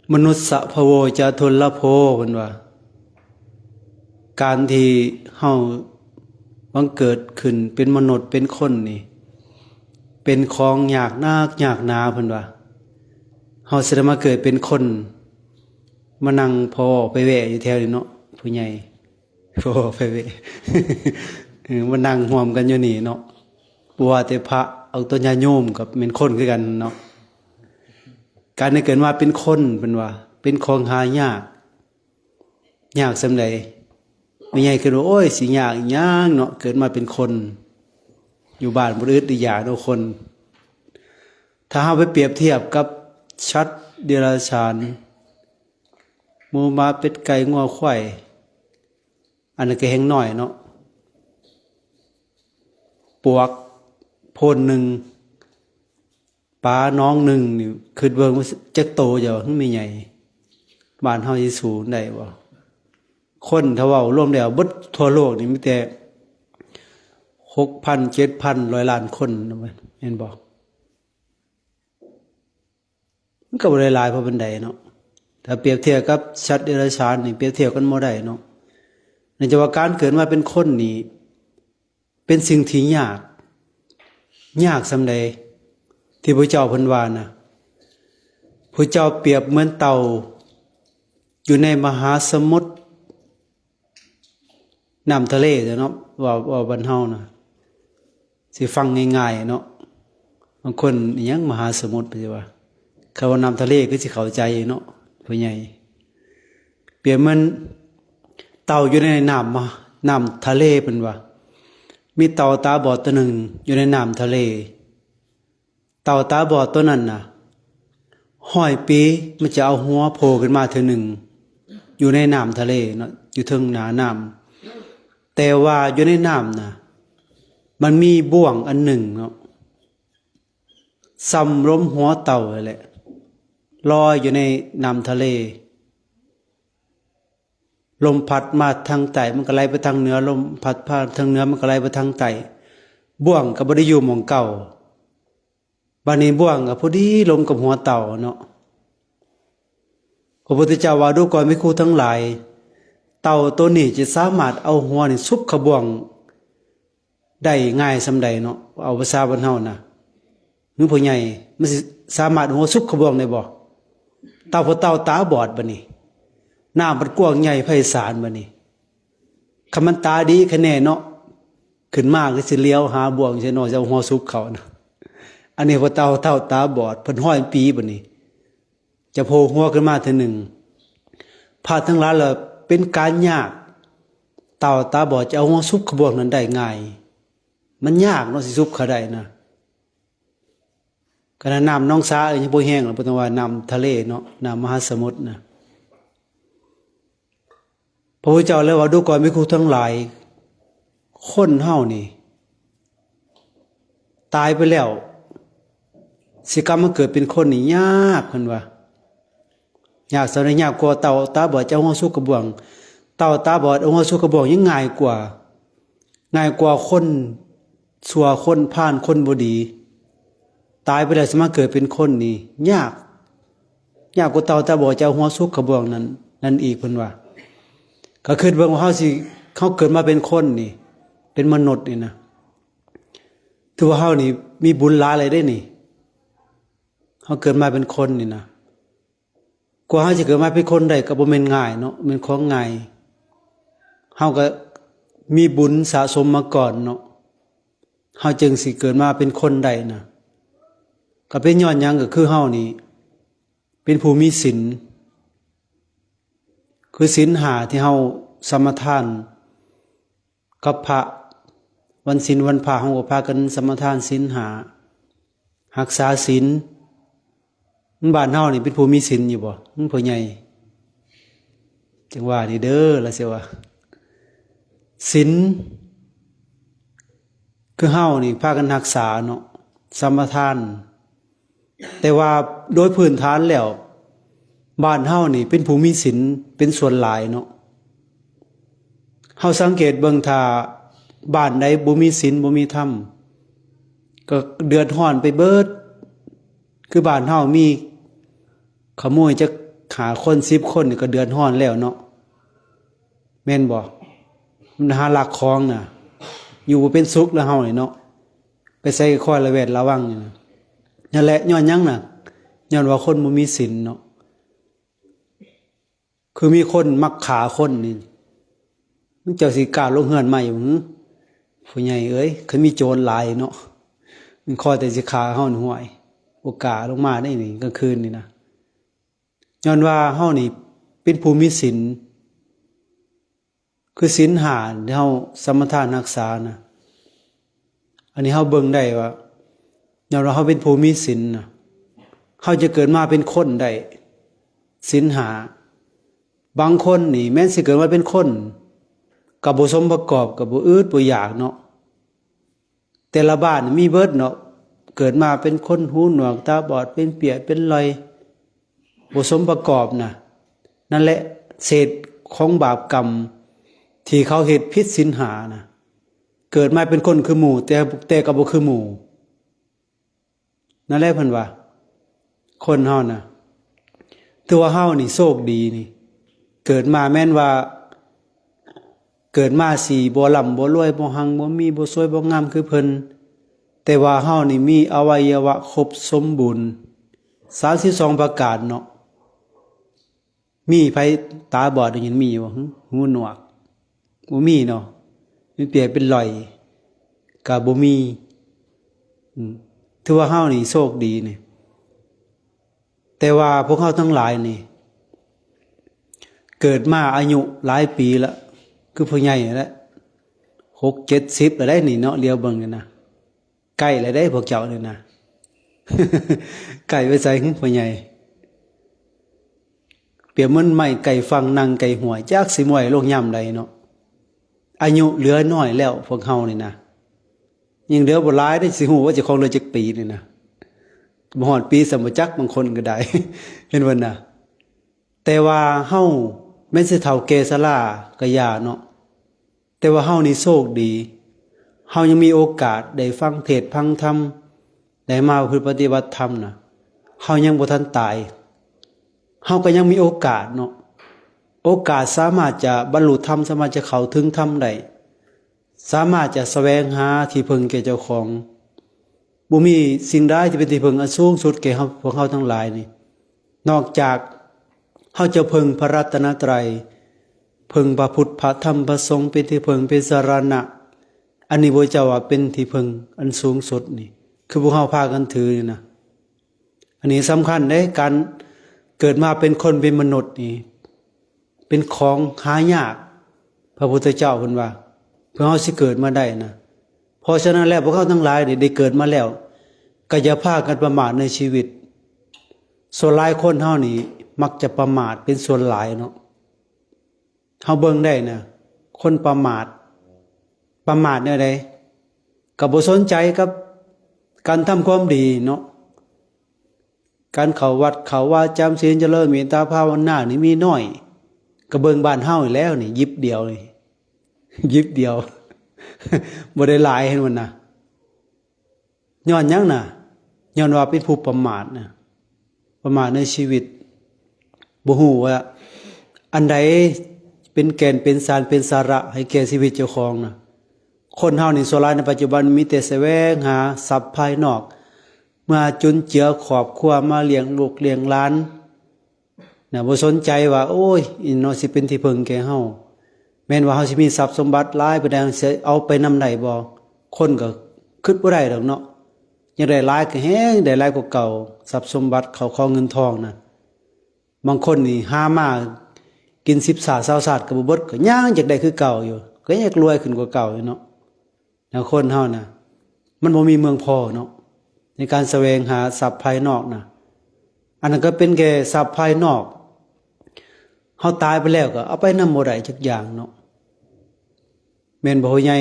ມະນຸດສະພະໂວຈະທຸນລະໂພ ເພິ່ນວ່າ ການທີ່ເຮົາບັງເກີດຂຶ້ນເປັນມະນຸດເປັນຄົນນີ້ ເປັນຂອງຍາກໜັກຍາກໜາ ເພິ່ນວ່າ. ເຮົາຊິໄດ້ມາເກີດເປັນຄົນ ມານັ່ງພໍ້ໄປແວະຢູ່ແຖວນີ້ເນາະ ຜູ້ໃຫຍ່ ພໍ້ໄປແວະ ເອີ ມານັ່ງຮ່ວມກັນຢູ່ນີ້ເນາະ. ບໍ່ວ່າແຕ່ພະ ເອົາຕົວຍາດໂຍມກໍແມ່ນຄົນຄືກັນເນາະ. ການໄດ້ເກີດມາເປັນຄົນ ເພິ່ນວ່າ ເປັນຂອງຫາຍາກ. ຍາກສ່ຳໃດ? ແມ່ໃຫຍ່ຄິດວ່າ ໂອ້ຍ ຊິຍາກອີຫຍັງເນາະ ເກີດມາເປັນຄົນ ຢູ່ບ້ານບໍ່ໄດ້ອຶດໄດ້ຢາກເນາະຄົນ. ຖ້າເຮົາໄປປຽບທຽບກັບສັດເດຍລະສານ ໝູໝາເປັດໄກ່ງົວຄວາຍ ອັນນັ້ນກໍແຮ່ງໜ້ອຍເນາະ. ປວກໂພນໜຶ່ງ ປາໜອງໜຶ່ງນີ້ ຄິດເບິ່ງວ່າຈັກໂຕເຈົ້າ ແມ່ໃຫຍ່ ບ້ານເຮົາຊິສູ້ໄດ້ບໍ່? ຄົນຖ້າເວົ້າລວມແລ້ວເບິດທົ່ວໂລກນີ້ມີແຕ່ຫົກພັນ ເຈັດພັນ ຮ້ອຍລ້ານຄົນ ແມ່ນບໍ່? ມັນກໍບໍ່ໄດ້ຫຼາຍພໍປານໃດເນາະ. ຖ້າປຽບທຽບກັບສັດເດຍລະສານນີ້ ປຽບທຽບກັນບໍ່ໄດ້ເນາະ. ເນື່ອງຈາກວ່າການເກີດມາເປັນຄົນນີ້ ເປັນສິ່ງທີ່ຍາກ, ຍາກສ່ຳໃດ ທີ່ພະເຈົ້າເພິ່ນວ່ານະ. ພະເຈົ້າປຽບເໝືອນເຕົ່າຢູ່ໃນມະຫາສະໝຸດ ນ້ຳທະເລເນາະ, ເວົ້າ, ເວົ້າບ້ານເຮົານະ ຊິຟັງງ່າຍໆເນາະ. ບາງຄົນ ອີຫຍັງມະຫາສະໝຸດ ເພິ່ນຊິວ່າ, ຄັນວ່ານ້ຳທະເລຄືຊິເຂົ້າໃຈເນາະ ພໍ່ໃຫຍ່. ປຽບເໝືອນເຕົ່າຢູ່ໃນນ້ຳ, ນ້ຳທະເລ ເພິ່ນວ່າ ມີເຕົ່າຕາບອດຕົວໜຶ່ງຢູ່ໃນນ້ຳທະເລ. ເຕົ່າຕາບອດຕົວນັ້ນນະ ຮ້ອຍປີມັນຈະເອົາຫົວໂຜ່ຂຶ້ນມາເທື່ອໜຶ່ງ ຢູ່ໃນນ້ຳທະເລເນາະ, ຢູ່ເທິງໜ້ານ້ຳ. ແຕ່ວ່າຢູ່ໃນນ້ຳນະ ມັນມີບ່ວງອັນໜຶ່ງເນາະ ສ່ຳລົມຫົວເຕົ່າຫັ້ນແຫຼະ ລອຍຢູ່ໃນນ້ຳທະເລ. ລົມພັດມາທາງໃຕ້ ມັນກໍໄຫຼໄປທາງເໜືອ, ລົມພັດພາທາງເໜືອ ມັນກໍໄຫຼໄປທາງໃຕ້. ບ່ວງກໍບໍ່ໄດ້ຢູ່ໝ່ອງເກົ່າ. ບາດນີ້ບ່ວງກໍພໍດີລົມກັບຫົວເຕົ່າເນາະ. ພະພຸດທະເຈົ້າວ່າ ດູກ່ອນພິກຂຸທັງຫຼາຍ, ເຕົ່າໂຕນີ້ຈະສາມາດເອົາຫົວນີ້ຊຸບເຂົ້າບ່ວງ ໄດ້ງ່າຍສ່ຳໃດເນາະ, ເອົາພາສາບ້ານເຮົານະ ຫຼືພໍ່ໃຫຍ່ ມັນຊິສາມາດເອົາຫົວຊຸບເຂົ້າບ່ວງໄດ້ບໍ່? ເຕົ່າ ເພາະເຕົ່າຕາບອດບາດນີ້, ນ້ຳມັນກວ້າງໃຫຍ່ໄພສານບາດນີ້, ຄັນມັນຕາດີຄັນແນ່ເນາະ ຂຶ້ນມາກໍຊິຫຼຽວຫາບ່ວງໃສ່ເນາະ, ຊິເອົາຫົວຊຸບເຂົ້ານະ. ອັນນີ້ເພາະເຕົ່າ ເຕົ່າຕາບອດ ເພິ່ນຮ້ອຍປີບາດນີ້ ຈະໂຜ່ຫົວຂຶ້ນມາເທື່ອໜຶ່ງ. ພະທັງຫຼາຍລະເປັນການຍາກ, ເຕົ່າຕາບອດຈະເອົາຫົວຊຸບເຂົ້າບ່ວງນັ້ນໄດ້ງ່າຍ? ມັນຍາກເນາະ ຊິຊຸບເຂົ້າໄດ້ນະ. ຂະໜາດນ້ຳໜອງສາຍັງບໍ່ແຫ້ງ ບໍ່ຕ້ອງວ່ານ້ຳທະເລເນາະ, ນ້ຳມະຫາສະໝຸດນະ. ພະພຸດທະເຈົ້າເລີຍວ່າ ດູກ່ອນພິກຂຸທັງຫຼາຍ, ຄົນເຮົານີ້ຕາຍໄປແລ້ວ ຊິກັບມາເກີດເປັນຄົນນີ້ຍາກ, ເພິ່ນວ່າ ຍາກສ່ຳໃດ? ຍາກກວ່າເຕົ່າຕາບອດຈະເອົາຫົວຊຸບເຂົ້າບ່ວງ. ເຕົ່າຕາບອດເອົາຫົວຊຸບເຂົ້າບ່ວງຍັງງ່າຍກວ່າ, ງ່າຍກວ່າຄົນຊົ່ວ, ຄົນພານ, ຄົນບໍ່ດີ. ຕາຍໄປແລ້ວຊິມາເກີດເປັນຄົນນີ້ຍາກ, ຍາກກວ່າເຕົ່າຕາບອດຈະເອົາຫົວຊຸບເຂົ້າບ່ວງນັ້ນ, ນັ້ນອີກ ເພິ່ນວ່າ. ກໍຄິດເບິ່ງວ່າເຮົາຊິ, ເຮົາເກີດມາເປັນຄົນນີ້, ເປັນມະນຸດນີ້ນະ, ຖືວ່າເຮົານີ້ມີບຸນຫຼາຍເລີຍເດ້ນີ້. ເຮົາເກີດມາເປັນຄົນນີ້ນະ, ກວ່າເຮົາຊິເກີດມາເປັນຄົນໄດ້ກໍບໍ່ແມ່ນງ່າຍເນາະ, ແມ່ນຂອງງ່າຍ. ເຮົາກໍມີບຸນສະສົມມາກ່ອນເນາະ, ເຮົາຈຶ່ງຊິເກີດມາເປັນຄົນໄດ້ນະ. ກໍເປັນຍ້ອນຫຍັງ? ກໍຄືເຮົານີ້ເປັນຜູ້ມີສິນ, ຄືສິນຫ້າທີ່ເຮົາສະມາທານ ກັບພະ, ວັນສິນວັນພະເຮົາກໍພາກັນສະມາທານສິນຫ້າ, ຮັກສາສິນ. ບ້ານເຮົານີ້ເປັນຜູ້ມີສິນຢູ່ບໍ່? ອືມ ພໍ່ໃຫຍ່ ຈັ່ງວ່ານີ້ເດີ ລະຊິວ່າ ສິນຄືເຮົານີ້ພາກັນຮັກສາເນາະ, ສະມາທານ. ແຕ່ວ່າໂດຍພື້ນຖານແລ້ວ ບ້ານເຮົານີ້ເປັນຜູ້ມີສິນເປັນສ່ວນຫຼາຍເນາະ. ເຮົາສັງເກດເບິ່ງ ຖ້າບ້ານໃດບໍ່ມີສິນ ບໍ່ມີທຳ ກໍເດືອດຮ້ອນໄປເບິດ. ຄືບ້ານເຮົາມີຂະໂມຍຈັກ ຫ້າຄົນສິບຄົນນີ້ກໍເດືອດຮ້ອນແລ້ວເນາະ ແມ່ນບໍ່? ມັນຫາລັກຂອງນະ ຢູ່ບໍ່ເປັນສຸກແລ້ວເຮົານີ້ເນາະ ໄປໃສກໍຄອຍລະແວດລະວັງຢູ່ນະ. ນັ້ນແຫຼະ ຍ້ອນຫຍັງນະ? ຍ້ອນວ່າຄົນບໍ່ມີສິນເນາະ. ຄືມີຄົນມັກຂ້າຄົນນີ້ ມັນເຈົ້າຊິກ້າລົງເຮືອນໃໝ່ບໍ່ຫື? ຜູ້ໃຫຍ່ເອີຍ ຄັນມີໂຈນຫຼາຍເນາະ ມັນຄອຍແຕ່ຊິຂ້າເຮົານີ້ ຫ້ວຍ ບໍ່ກ້າລົງມາເດ້ນີ້ ກາງຄືນນີ້ນະ. ຍ້ອນວ່າເຮົານີ້ເປັນຜູ້ມີສິນ ຄືສິນຫ້າທີ່ເຮົາສະມາທານຮັກສານະ ອັນນີ້ເຮົາເບິ່ງໄດ້ວ່າ ຍ້ອນວ່າເຮົາເປັນຜູ້ມີສິນນະ ເຮົາຈະເກີດມາເປັນຄົນໄດ້ ສິນຫ້າ. ບາງຄົນນີ້ແມ່ນຊິເກີດມາເປັນຄົນ ກໍບໍ່ສົມປະກອບ ກໍບໍ່ອຶດບໍ່ຢາກເນາະ. ແຕ່ລະບ້ານມີເບິດເນາະ ເກີດມາເປັນຄົນຫູໜວກຕາບອດ ເປັນປຽກເປັນລ່ອຍ ບໍ່ສົມປະກອບນະ. ນັ້ນແຫຼະ ເສດຂອງບາບກຳທີ່ເຂົາເຮັດຜິດສິນຫ້ານະ ເກີດມາເປັນຄົນຄືໝູ່ ແຕ່ ແຕ່ກໍບໍ່ຄືໝູ່. ນັ້ນແຫຼະເພິ່ນວ່າ ຄົນເຮົານະ ຖືວ່າເຮົານີ້ໂຊກດີນີ້ ເກີດມາແມ່ນວ່າ ເກີດມາຊິບໍ່ລ່ຳບໍ່ລວຍ ບໍ່ຮັ່ງບໍ່ມີ ບໍ່ສວຍບໍ່ງາມຄືເພິ່ນ ແຕ່ວ່າເຮົານີ້ມີອະໄວຍະວະຄົບສົມບູນ ສາມສິບສອງປະການເນາະ. ມີໃຜຕາບອດໄດ້ຍິນມີບໍ່? ຫື ຫູໜວກ ບໍ່ມີເນາະ. ມີປຽກເປັນລ່ອຍ ກະບໍ່ມີ. ອື ຖືວ່າເຮົານີ້ໂຊກດີນີ້. ແຕ່ວ່າພວກເຮົາທັງຫຼາຍນີ້ ເກີດມາອາຍຸຫຼາຍປີລະ ຄືຜູ້ໃຫຍ່ແຫຼະ ຫົກເຈັດສິບລະໄດ໋ນີ້ເນາະ. ຫຼຽວເບິ່ງນີ້ນະ ໃກ້ແລ້ວເດ້ພວກເຈົ້ານີ້ນະ ໃກ້ໄປໃສຫຶ ພໍ່ໃຫຍ່? ປຽບເໝືອນໄມ້ໃກ້ຝັ່ງ ນັ່ງໃກ້ຫ້ວຍ ຈັກຊິມວຍລົງຍາມໃດເນາະ. ອາຍຸເຫຼືອໜ້ອຍແລ້ວພວກເຮົານີ້ນະ ຍັງເຫຼືອບໍ່ຫຼາຍເດ້. ຊິຮູ້ວ່າເຈົ້າຂອງເຫຼືອຈັກປີນີ້ນະ ບໍ່ຮອດປີຊ້ຳບໍ່ຈັກ ບາງຄົນກໍໄດ້ ເຫັນບໍ່ນະ? ແຕ່ວ່າເຮົາແມ່ນຊິເຖົ້າແກ່ຊະລາກໍຢ່າເນາະ ແຕ່ວ່າເຮົານີ້ໂຊກດີ ເຮົາຍັງມີໂອກາດໄດ້ຟັງເທດຟັງທຳ ໄດ້ມາປະພຶດປະຕິບັດທຳນະ ເຮົາຍັງບໍ່ທັນຕາຍ ເຮົາກໍຍັງມີໂອກາດເນາະ ໂອກາດສາມາດຈະບັນລຸທຳ ສາມາດຈະເຂົ້າເຖິງທຳໄດ້ ສາມາດຈະສະແຫວງຫາທີ່ເພິ່ງແກ່ເຈົ້າຂອງ. ບໍ່ມີສິ່ງໃດທີ່ເປັນທີ່ເພິ່ງອັນສູງສຸດແກ່ເຮົາ ພວກເຮົາທັງຫຼາຍນີ້ ນອກຈາກເຮົາຈະເພິ່ງພະລັດຕະນະໄຕ ເພິ່ງພະພຸດ ພະທຳ ພະສົງ ເປັນທີ່ເພິ່ງ ເປັນສະລະນະ. ອັນນີ້ພະເຈົ້າວ່າເປັນທີ່ເພິ່ງອັນສູງສຸດນີ້ ຄືພວກເຮົາພາກັນຖືນີ້ນະ. ອັນນີ້ສຳຄັນເດ້ ການເກີດມາເປັນຄົນເປັນມະນຸດນີ້ ເປັນຂອງຫາຍາກ ພະພຸດທະເຈົ້າເພິ່ນວ່າ ເພື່ອເຮົາຊິເກີດມາໄດ້ນະ. ເພາະສະນັ້ນແລ້ວ ພວກເຮົາທັງຫຼາຍນີ້ໄດ້ເກີດມາແລ້ວ ກໍຢ່າພາກັນປະໝາດໃນຊີວິດ. ສ່ວນຫຼາຍຄົນເຮົານີ້ມັກຈະປະໝາດເປັນສ່ວນຫຼາຍເນາະ. ເຮົາເບິ່ງໄດ້ນະ ຄົນປະໝາດ ປະໝາດແນວໃດ? ກໍບໍ່ສົນໃຈກັບການທຳຄວາມດີເນາະ. ການເຂົ້າວັດເຂົ້າວາ ຈຳສິນ ຈະເລີນເມດຕາພາວະນານີ້ມີໜ້ອຍ. ກໍເບິ່ງບ້ານເຮົານີ້ແລ້ວນີ້ ຢິບດຽວນີ້ ຢິບດຽວ ບໍ່ໄດ້ຫຼາຍ ເຫັນບໍ່ນະ? ຍ້ອນຫຍັງນະ? ຍ້ອນວ່າເປັນຜູ້ປະໝາດນະ ປະໝາດໃນຊີວິດ ບໍ່ຮູ້ວ່າອັນໃດເປັນແກ່ນເປັນສານເປັນສາລະໃຫ້ແກ່ຊີວິດເຈົ້າຂອງນະ. ຄົນເຮົານີ້ສ່ວນຫຼາຍໃນປັດຈຸບັນມີແຕ່ສະແຫວງຫາຊັບພາຍນອກ ມາຈຸນເຈືອຄອບຄົວ ມາລ້ຽງລູກລ້ຽງຫຼານນະ ບໍ່ສົນໃຈວ່າ ໂອ້ຍ ອີ່ເນາະ ຊິເປັນທີ່ເພິ່ງແກ່ເຮົາ. ແມ່ນວ່າເຮົາຊິມີຊັບສົມບັດຫຼາຍປານໃດ ເຮົາຊິເອົາໄປນຳໄດ້ບໍ່? ຄົນກໍຄິດບໍ່ໄດ້ດອກເນາະ ຢາກໄດ້ຫຼາຍກໍແຮງໄດ້ຫຼາຍກວ່າເກົ່າ ຊັບສົມບັດເຂົ້າຂອງເງິນທອງນະ. ບາງຄົນນີ້ຫາມາກິນສິບຊາດຊາວຊາດກໍບໍ່ເບິດ ກໍຍັງຢາກໄດ້ຄືເກົ່າຢູ່ ກໍຍັງຢາກລວຍຂຶ້ນກວ່າເກົ່າຢູ່ເນາະ. ແລ້ວຄົນເຮົານະ ມັນບໍ່ມີເມືອງພໍເນາະ ໃນການສະແຫວງຫາຊັບພາຍນອກນະ. ອັນນັ້ນກໍເປັນແຄ່ຊັບພາຍນອກ ເຮົາຕາຍໄປແລ້ວກໍເອົາໄປນຳບໍ່ໄດ້ຈັກຢ່າງເນາະ ແມ່ນບໍ່ພໍ່ໃຫຍ່?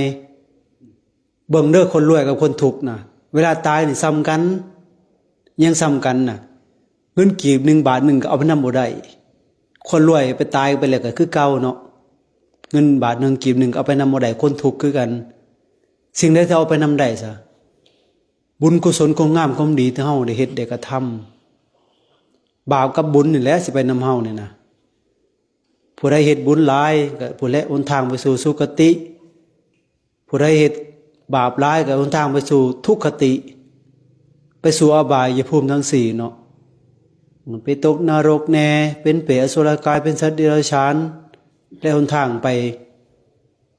ເບິ່ງເດີ ຄົນລວຍກັບຄົນທຸກນະ ເວລາຕາຍນີ້ສ່ຳກັນ ຍັງສ່ຳກັນນະ. ເງິນກີບໜຶ່ງບາດໜຶ່ງກໍເອົາໄປນຳບໍ່ໄດ້. ຄົນລວຍໄປຕາຍໄປແລ້ວກໍຄືເກົ່າເນາະ ເງິນບາດໜຶ່ງກີບໜຶ່ງກໍເອົາໄປນຳບໍ່ໄດ້ ຄົນທຸກຄືກັນ. ສິ່ງໃດທີ່ເອົາໄປນຳໄດ້ຊະ? ບຸນກຸສົນ ຄວາມງາມຄວາມດີທີ່ເຮົາໄດ້ເຮັດໄດ້ກະທຳ. ບາບກັບບຸນນີ້ແຫຼະຊິໄປນຳເຮົານີ້ນະ. ຜູ້ໃດເຮັດບຸນຫຼາຍກໍພຸ້ນແຫຼະ ຫົນທາງໄປສູ່ສຸຄະຕິ, ຜູ້ໃດເຮັດບາບຫຼາຍກໍຫົນທາງໄປສູ່ທຸກຄະຕິ, ໄປສູ່ອະບາຍຍະພູມທັງສີ່ເນາະ, ໄປຕົກນະລົກແດ່, ເປັນເປດອະສຸລະກາຍ, ເປັນສັດເດຍລະສານ ແລະ ຫົນທາງໄປ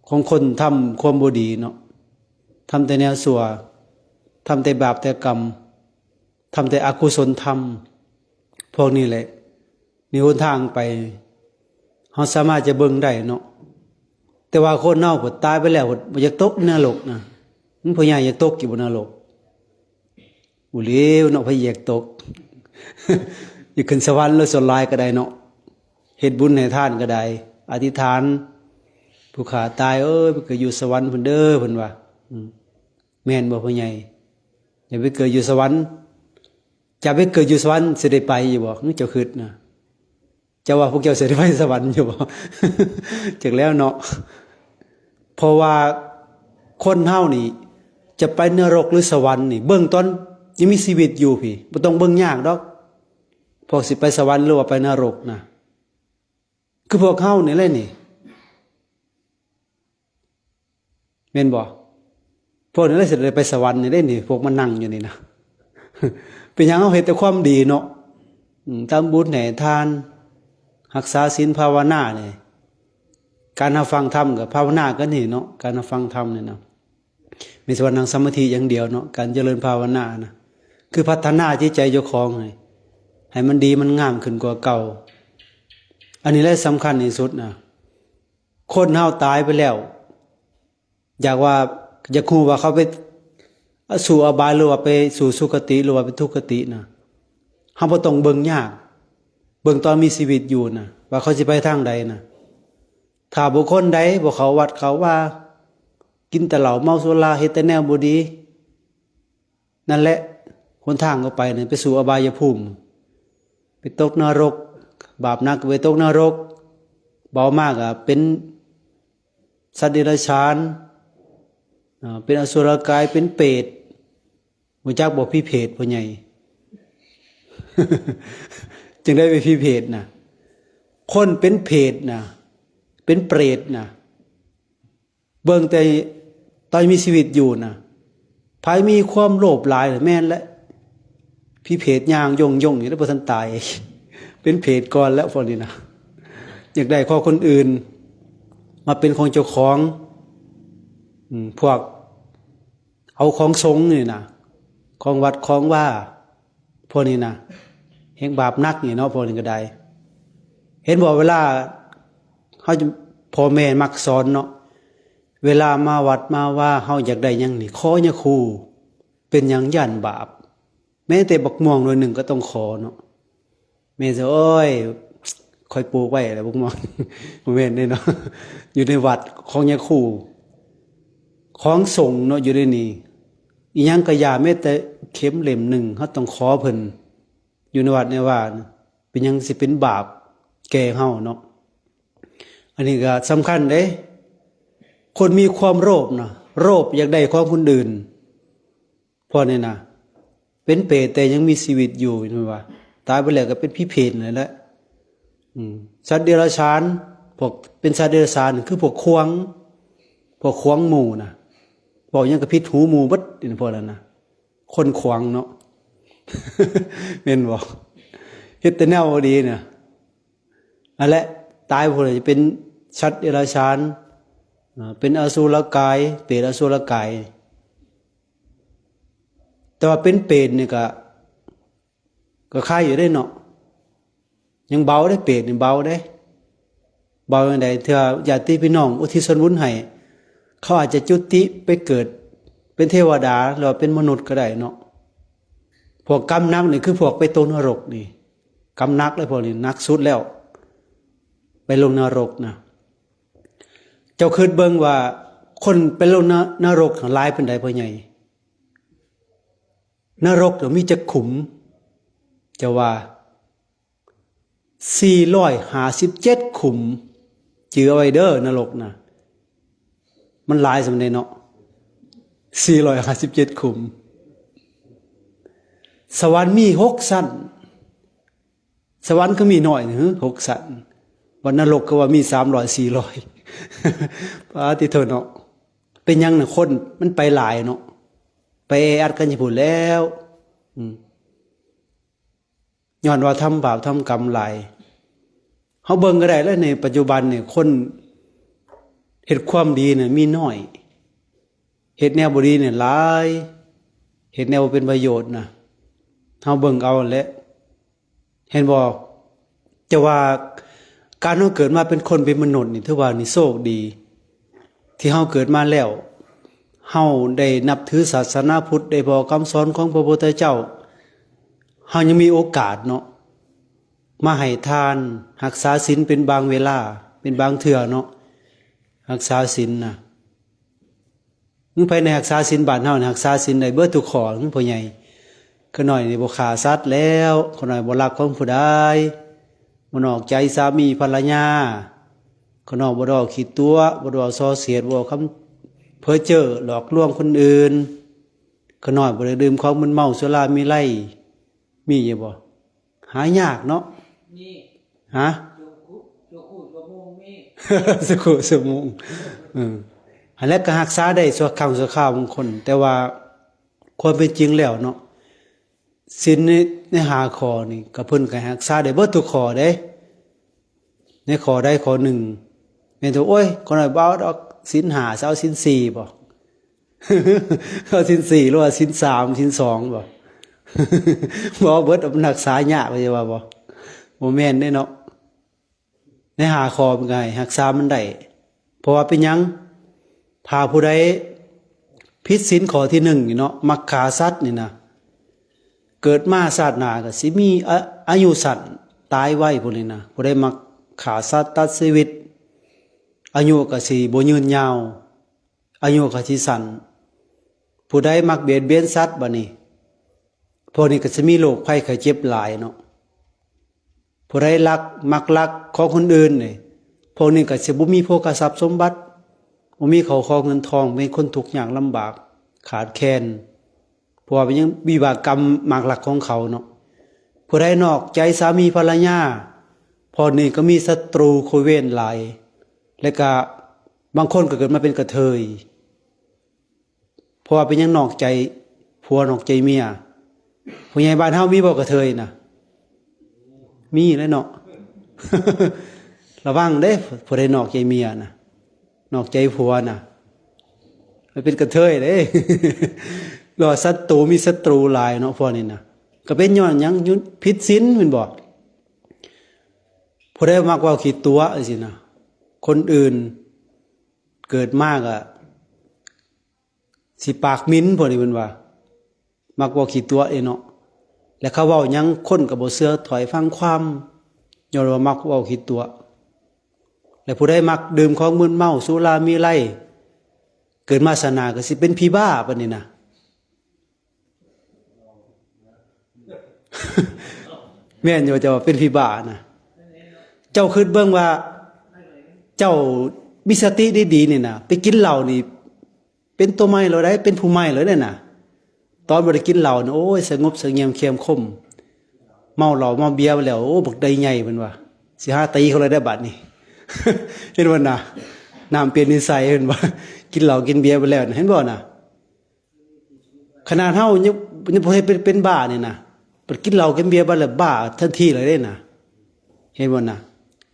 ຂອງຄົນທຳຄວາມບໍ່ດີເນາະ, ທຳແຕ່ແນວຊົ່ວ, ທຳແຕ່ບາບແຕ່ກຳ, ທຳແຕ່ອະກຸສົນທຳ ພວກນີ້ແຫຼະ ນີ້ຫົນທາງໄປ ເຮົາສາມາດຈະເບິ່ງໄດ້ເນາະ. ແຕ່ວ່າຄົນເຮົາ ພອຕາຍໄປແລ້ວ ບໍ່ຢາກຕົກນະລົກນະ, ມັນຜູ້ໃຫຍ່ຢາກຕົກຢູ່ບໍ່ນະລົກ? ບໍ່ເລີວເນາະ, ໃຜຢາກຕົກ? ຢາກຂຶ້ນສະຫວັນແລ້ວ ສ່ວນຫຼາຍກໍໄດ້ເນາະ, ເຮັດບຸນໃຫ້ທານກໍໄດ້, ອະທິຖານ ຜູ້ຂ້າຕາຍເອີຍ ໄປເກີດຢູ່ສະຫວັນພຸ້ນເດີ ເພິ່ນວ່າ. ອືມ ແມ່ນບໍ່ພໍ່ໃຫຍ່? ຢ່າໄປເກີດຢູ່ສະຫວັນ, ຈະໄປເກີດຢູ່ສະຫວັນ ຊິໄດ້ໄປຢູ່ບໍ່? ເຈົ້າຄິດນະ, ເຈົ້າວ່າພວກເຈົ້າຊິໄດ້ໄປສະຫວັນຢູ່ບໍ່? ຈັກແລ້ວເນາະ. ເພາະວ່າຄົນເຮົານີ້ ຈະໄປນະລົກ ຫຼື ສະຫວັນນີ້ ເບິ່ງຕອນຍັງມີຊີວິດຢູ່ພີ້, ບໍ່ຕ້ອງເບິ່ງຍາກດອກ ພວກຊິໄປສະຫວັນ ຫຼື ວ່າໄປນະລົກນະ. ຄືພວກເຮົານີ້ແຫຼະນີ້ ແມ່ນບໍ່? ພວກນີ້ແຫຼະຊິໄດ້ໄປສະຫວັນນີ້ເດ້ນີ້, ພວກມານັ່ງຢູ່ນີ້ນະ. ເປັນຫຍັງ? ເຮົາເຮັດແຕ່ຄວາມດີເນາະ, ອືມ ທຳບຸນໃຫ້ທານ, ຮັກສາສິນ, ພາວະນານີ້, ການເຮົາຟັງທຳກໍພາວະນາກັນນີ້ເນາະ, ການເຮົາຟັງທຳນີ້ນະ. ມີແຕ່ວ່ານັ່ງສະມາທິຢ່າງດຽວເນາະ, ການຈະເລີນພາວະນານະ ຄືພັດທະນາຈິດໃຈເຈົ້າຂອງໃຫ້ ໃຫ້ມັນດີມັນງາມຂຶ້ນກວ່າເກົ່າ. ອັນນີ້ແຫຼະສຳຄັນທີ່ສຸດນະ. ຄົນເຮົາຕາຍໄປແລ້ວ ຢາກວ່າ ຢາກຮູ້ວ່າເຂົາໄປສູ່ອະບາຍ ຫຼືວ່າໄປສູ່ສຸຄະຕິ ຫຼືວ່າໄປທຸກຄະຕິນະ, ເຮົາບໍ່ຕ້ອງເບິ່ງຍາກ, ເບິ່ງຕອນມີຊີວິດຢູ່ນະ ວ່າເຂົາຊິໄປທາງໃດນະ. ຖ້າບຸກຄົນໃດບໍ່ເຂົ້າວັດເຂົ້າວາ, ກິນແຕ່ເຫຼົ້າເມົາສຸລາ, ເຮັດແຕ່ແນວບໍ່ດີ, ນັ້ນແຫຼະຫົນທາງກໍໄປນີ້ ໄປສູ່ອະບາຍຍະພູມ, ໄປຕົກນະລົກ, ບາບໜັກກໍໄປຕົກນະລົກ, ເບົາມາກກໍເປັນສັດເດຍລະສານ, ເປັນອະສຸລະກາຍ, ເປັນເປດ. ຮູ້ຈັກບໍ່ ຜີເຜດ ພໍ່ໃຫຍ່? ຈັ່ງໃດເປັນຜີເຜດນະ? ຄົນເປັນເຜດນະ, ເປັນເປດນະ, ເບິ່ງແຕ່ຕອນມີຊີວິດຢູ່ນະ, ໃຜມີຄວາມໂລບຫຼາຍ ແມ່ນແຫຼະ, ຜີເຜດຍ່າງຢົ່ງໆຢູ່ແລ້ວ ບໍ່ທັນຕາຍ, ເປັນເຜດກ່ອນແລ້ວພວກນີ້ນະ. ຢາກໄດ້ຂອງຄົນອື່ນ ມາເປັນຂອງເຈົ້າຂອງ. ອືມ ພວກ ເອົາຂອງສົງນີ້ນະ, ຂອງວັດຂອງວາ ພວກນີ້ນະ ແຮ່ງບາບໜັກນີ້ເນາະ, ພວກນີ້ກໍໄດ້. ເຫັນບໍ່ ເວລາເຮົາ ພໍ່ແມ່ມັກສອນເນາະ, ເວລາມາວັດມາວາ ເຮົາຢາກໄດ້ຫຍັງນີ້ ຂໍຍາຄູ, ເປັນຫຍັງ? ຢ້ານບາບ. ແມ້ແຕ່ບັກມ່ວງໜ່ວຍໜຶ່ງກໍຕ້ອງຂໍເນາະ. ແມ່ນຊະ ໂອ້ຍ ຂ້ອຍປູກໄວ້ແລ້ວບັກມ່ວງ. ບໍ່ແມ່ນເດ້ເນາະ, ຢູ່ໃນວັດຂອງຍາຄູ ຂອງສົງເນາະ, ຢູ່ໃນນີ້ ອີຫຍັງກໍຢ່າ, ແມ້ແຕ່ເຂັມເຫຼັ້ມໜຶ່ງ ເຮົາຕ້ອງຂໍເພິ່ນ ຢູ່ໃນວັດໃນວາ. ເປັນຫຍັງຊິເປັນບາບແກ່ເຮົາເນາະ? ອັນນີ້ກໍສຳຄັນເດ້. ຄົນມີຄວາມໂລບນະ, ໂລບຢາກໄດ້ຂອງຄົນອື່ນ. ພວກນີ້ນະ ເປັນເປດແຕ່ຍັງມີຊີວິດຢູ່, ເຫັນບໍ່ວ່າ ຕາຍໄປແລ້ວກໍເປັນຜີເຜດນັ້ນແຫຼະ. ອືມ ສັດເດຍລະສານ, ພວກເປັນສັດເດຍລະສານ ຄືພວກຂວາງ, ພວກຂວາງໝູ່ນະ, ເວົ້າຫຍັງກໍຜິດຫູໝູ່ເບິດ. ພວກນັ້ນນະ ຄົນຂວາງເນາະ, ແມ່ນບໍ່? ເຮັດແຕ່ແນວບໍ່ດີນະ. ອັນແຫຼະ ຕາຍພຸ້ນແຫຼະ ຈະເປັນສັດເດຍລະສານ, ເປັນອະສຸລະກາຍ, ເປດອະສຸລະກາຍ. ແຕ່ວ່າເປັນເປດນີ້ກະ ກະຄາຍຢູ່ເດ້ເນາະ, ຍັງເບົາເດ້, ເປດນີ້ເບົາເດ້. ເບົາຈັ່ງໃດ? ເທື່ອຍາດຕິພີ່ນ້ອງອຸທິດສ່ວນບຸນໃຫ້, ເຂົາອາດຈະຈຸຕິໄປເກີດເປັນເທວະດາ ຫຼືວ່າເປັນມະນຸດກໍໄດ້ເນາະ. ພວກກຳໜັກນີ້ຄືພວກໄປຕົກນະລົກນີ້, ກຳໜັກເລີຍພວກນີ້, ໜັກສຸດແລ້ວ ໄປລົງນະລົກນະ. ເຈົ້າຄິດເບິ່ງວ່າຄົນໄປລົງນະ ນະລົກຫັ້ນຫຼາຍປານໃດ ພໍ່ໃຫຍ່? ນະລົກມີຈັກຂຸມ? ເຈົ້າວ່າ ສີ່ຮ້ອຍຫ້າສິບເຈັດຂຸມ. ຈື່ເອົາໄວ້ເດີ ນະລົກນະ ມັນຫຼາຍສ່ຳໃດເນາະ, ສີ່ຮ້ອຍຫ້າສິບເຈັດຂຸມ. ສະຫວັນມີຫົກຊັ້ນ. ສະຫວັນຄືມີໜ້ອຍໜຶ່ງ ຫົກຊັ້ນ, ບັດນະລົກຄືວ່າມີສາມຮ້ອຍສີ່ຮ້ອຍ. ປາຕິໂທເນາະ, ເປັນຫຍັງນະ ຄົນມັນໄປຫຼາຍເນາະ, ໄປແອອັດກັນຢູ່ພຸ້ນແລ້ວ. ອືມ ຍ້ອນວ່າທຳບາບທຳກຳຫຼາຍ. ເຮົາເບິ່ງກໍໄດ້ແຫຼະ ໃນປັດຈຸບັນນີ້ ຄົນເຮັດຄວາມດີນະມີໜ້ອຍ, ເຮັດແນວບໍ່ດີນີ້ຫຼາຍ, ເຮັດແນວບໍ່ເປັນປະໂຫຍດນະ. ເຮົາເບິ່ງເອົາແຫຼະ ເຫັນບໍ່? ຈະວ່າການເຮົາເກີດມາເປັນຄົນເປັນມະນຸດນີ້ ຖືວ່ານີ້ໂຊກດີ ທີ່ເຮົາເກີດມາແລ້ວ ເຮົາໄດ້ນັບຖືສາສະໜາພຸດ ໄດ້ເວົ້າຄຳສອນຂອງພະພຸດທະເຈົ້າ, ເຮົາຍັງມີໂອກາດເນາະ ມາໃຫ້ທານ ຮັກສາສິນເປັນບາງເວລາ ເປັນບາງເທື່ອເນາະ, ຮັກສາສິນນະ. ໃຜໃນຮັກສາສິນບ້ານເຮົານີ້ ຮັກສາສິນໄດ້ເບິດທຸກຂໍ້ ພໍ່ໃຫຍ່. ຂ້ານ້ອຍນີ້ບໍ່ຂ້າສັດແລ້ວ, ຂ້ານ້ອຍບໍ່ລັກຂອງຜູ້ໃດ, ບໍ່ນອກໃຈສາມີພັນລະຍາ, ຂ້ານ້ອຍບໍ່ເວົ້າຂີ້ຕົວະ, ບໍ່ເວົ້າສໍ້ເສດ, ບໍ່ເວົ້າຄຳເພີ້ເຈີ້ຫຼອກລວງຄົນອື່ນ, ຂ້ານ້ອຍບໍ່ໄດ້ດື່ມຂອງມຶນເມົາສຸລາເມໄລ. ມີຢູ່ບໍ່? ຫາຍາກເນາະ. ມີ. ຮະ? ສຸຂຸ ສຸຂຸ ຊົ່ວໂມງມີ. ສຸຂຸ ຊົ່ວໂມງ. ເອີ ຫັ້ນແຫຼະ ກໍຮັກສາໄດ້ຊົ່ວຄັ້ງຊົ່ວຄາວບາງຄົນ, ແຕ່ວ່າຄວາມເປັນຈິງແລ້ວເນາະ ສິນໃນ ໃນຫ້າຂໍ້ນີ້ ກໍເພິ່ນກໍໃຫ້ຮັກສາໄດ້ເບິດທຸກຂໍ້ເດ້. ໃນຂໍ້ໃດຂໍ້ໜຶ່ງ ແມ່ນແຕ່ ໂອ້ຍ ຂ້ານ້ອຍບໍ່ເອົາດອກສິນຫ້າ ຊິເອົາສິນສີ່ບໍ? ເອົາສິນສີ່ ຫຼືວ່າສິນສາມ ສິນສອງບໍ? ບໍ່ເບິດ ມັນຮັກສາຍາກ ວ່າຊິວ່າບໍ? ບໍ່ແມ່ນເດ້ເນາະ. ໃນຫ້າຂໍ້ມັນກໍໃຫ້ຮັກສາມັນໄດ້. ເພາະວ່າເປັນຫຍັງ? ຖ້າຜູ້ໃດຜິດສິນຂໍ້ທີໜຶ່ງນີ້ເນາະ ມັກຂ້າສັດນີ້ນະ, ເກີດມາຊາດໜ້າກໍຊິມີອາ ອາຍຸສັ້ນ ຕາຍໄວ ພວກນີ້ນະ. ຜູ້ໃດມັກຂ້າສັດຕັດຊີວິດ ອາຍຸກໍຊິບໍ່ຍືນຍາວ ອາຍຸກໍຊິສັ້ນ. ຜູ້ໃດມັກບຽດບຽນສັດ ບາດນີ້ ພວກນີ້ກໍຊິມີໂລກໄພໄຂ້ເຈັບຫຼາຍເນາະ. ຜູ້ໃດລັກ ມັກລັກຂອງຄົນອື່ນນີ້ ພວກນີ້ກໍຊິບໍ່ມີໂພຄະຊັບສົມບັດ ບໍ່ມີເຂົ້າຂອງເງິນທອງ ເປັນຄົນທຸກຍາກລຳບາກ ຂາດແຄນ ເພາະວ່າເປັນຫຍັງ? ວິບາກກຳໝາກລັກຂອງເຂົາເນາະ. ຜູ້ໃດນອກໃຈສາມີພັນລະຍາ ພວກນີ້ກໍມີສັດຕູຄູ່ເວນຫຼາຍ ແລະກະບາງຄົນກໍເກີດມາເປັນກະເທີຍ. ເພາະວ່າເປັນຫຍັງນອກໃຈຜົວນອກໃຈເມຍ? ຜູ້ໃຫຍ່ບ້ານເຮົາມີບໍ່ກະເທີຍນະ? ມີແຫຼະເນາະ. ລະວັງເດ້ ຜູ້ໃດນອກໃຈເມຍນະ ນອກໃຈຜົວນະ ມັນເປັນກະເທີຍເດ້. ລະວ່າສັດຕູ ມີສັດຕູຫຼາຍເນາະ ພວກນີ້ນະ. ກໍເປັນຍ້ອນຫຍັງ? ຍ- ຜິດສິນແມ່ນບໍ່? ຜູ້ໃດມັກເວົ້າຂີ້ຕົວະຈັ່ງຊີ້ນະ ຄົນອື່ນເກີດມາກະ ຊິປາກໝິ່ນ ພວກນີ້ເພິ່ນວ່າ ມັກເວົ້າຂີ້ຕົວະເດ້ເນາະ. ແລະເຂົາເວົ້າຫຍັງຄົນກໍບໍ່ເຊື່ອຖ້ອຍຟັງຄວາມ ຍ້ອນວ່າມັກເວົ້າຂີ້ຕົວະ. ແລະຜູ້ໃດມັກດື່ມຂອງມຶນເມົາ ສຸລາເມໄລ ເກີດມາຊາດໜ້າກໍຊິເປັນຜີບ້າປານນີ້ນະ. ແມ່ນຢູ່ ເຈົ້າເປັນຜີບ້ານະ. ເຈົ້າຄິດເບິ່ງວ່າ ເຈົ້າມີສະຕິດີໆນີ້ນະ ໄປກິນເຫຼົ້ານີ້ ເປັນຕົວໃໝ່ແລ້ວໃດ໋ ເປັນຜູ້ໃໝ່ແລ້ວເດ້ນະ. ຕອນບໍ່ໄດ້ກິນເຫຼົ້ານະ ໂອ້ຍ ສະຫງົບສະຫງຽມ ຄຽມຄົມ. ເມົາເຫຼົ້າເມົາເບຍໄປແລ້ວ ໂອ້ ບັກໃດໃຫຍ່ ເພິ່ນວ່າ ຊິຫາຕີເຂົາແລ້ວໄດ໋ບາດນີ້. ເຫັນບໍ່ນະ? ນ້ຳປ່ຽນນິໄສ ເຫັນບໍ່? ກິນເຫຼົ້າກິນເບຍໄປແລ້ວນະ ເຫັນບໍ່ນະ? ຂະໜາດເຮົາຍັງ ຍັງບໍ່ເຮັດເປັນ ເປັນບ້ານີ້ນະ ໄປກິນເຫຼົ້າກິນເບຍໄປແລ້ວບ້າທັນທີເລີຍເດ້ນະ. ເຫັນບໍ່ນະ?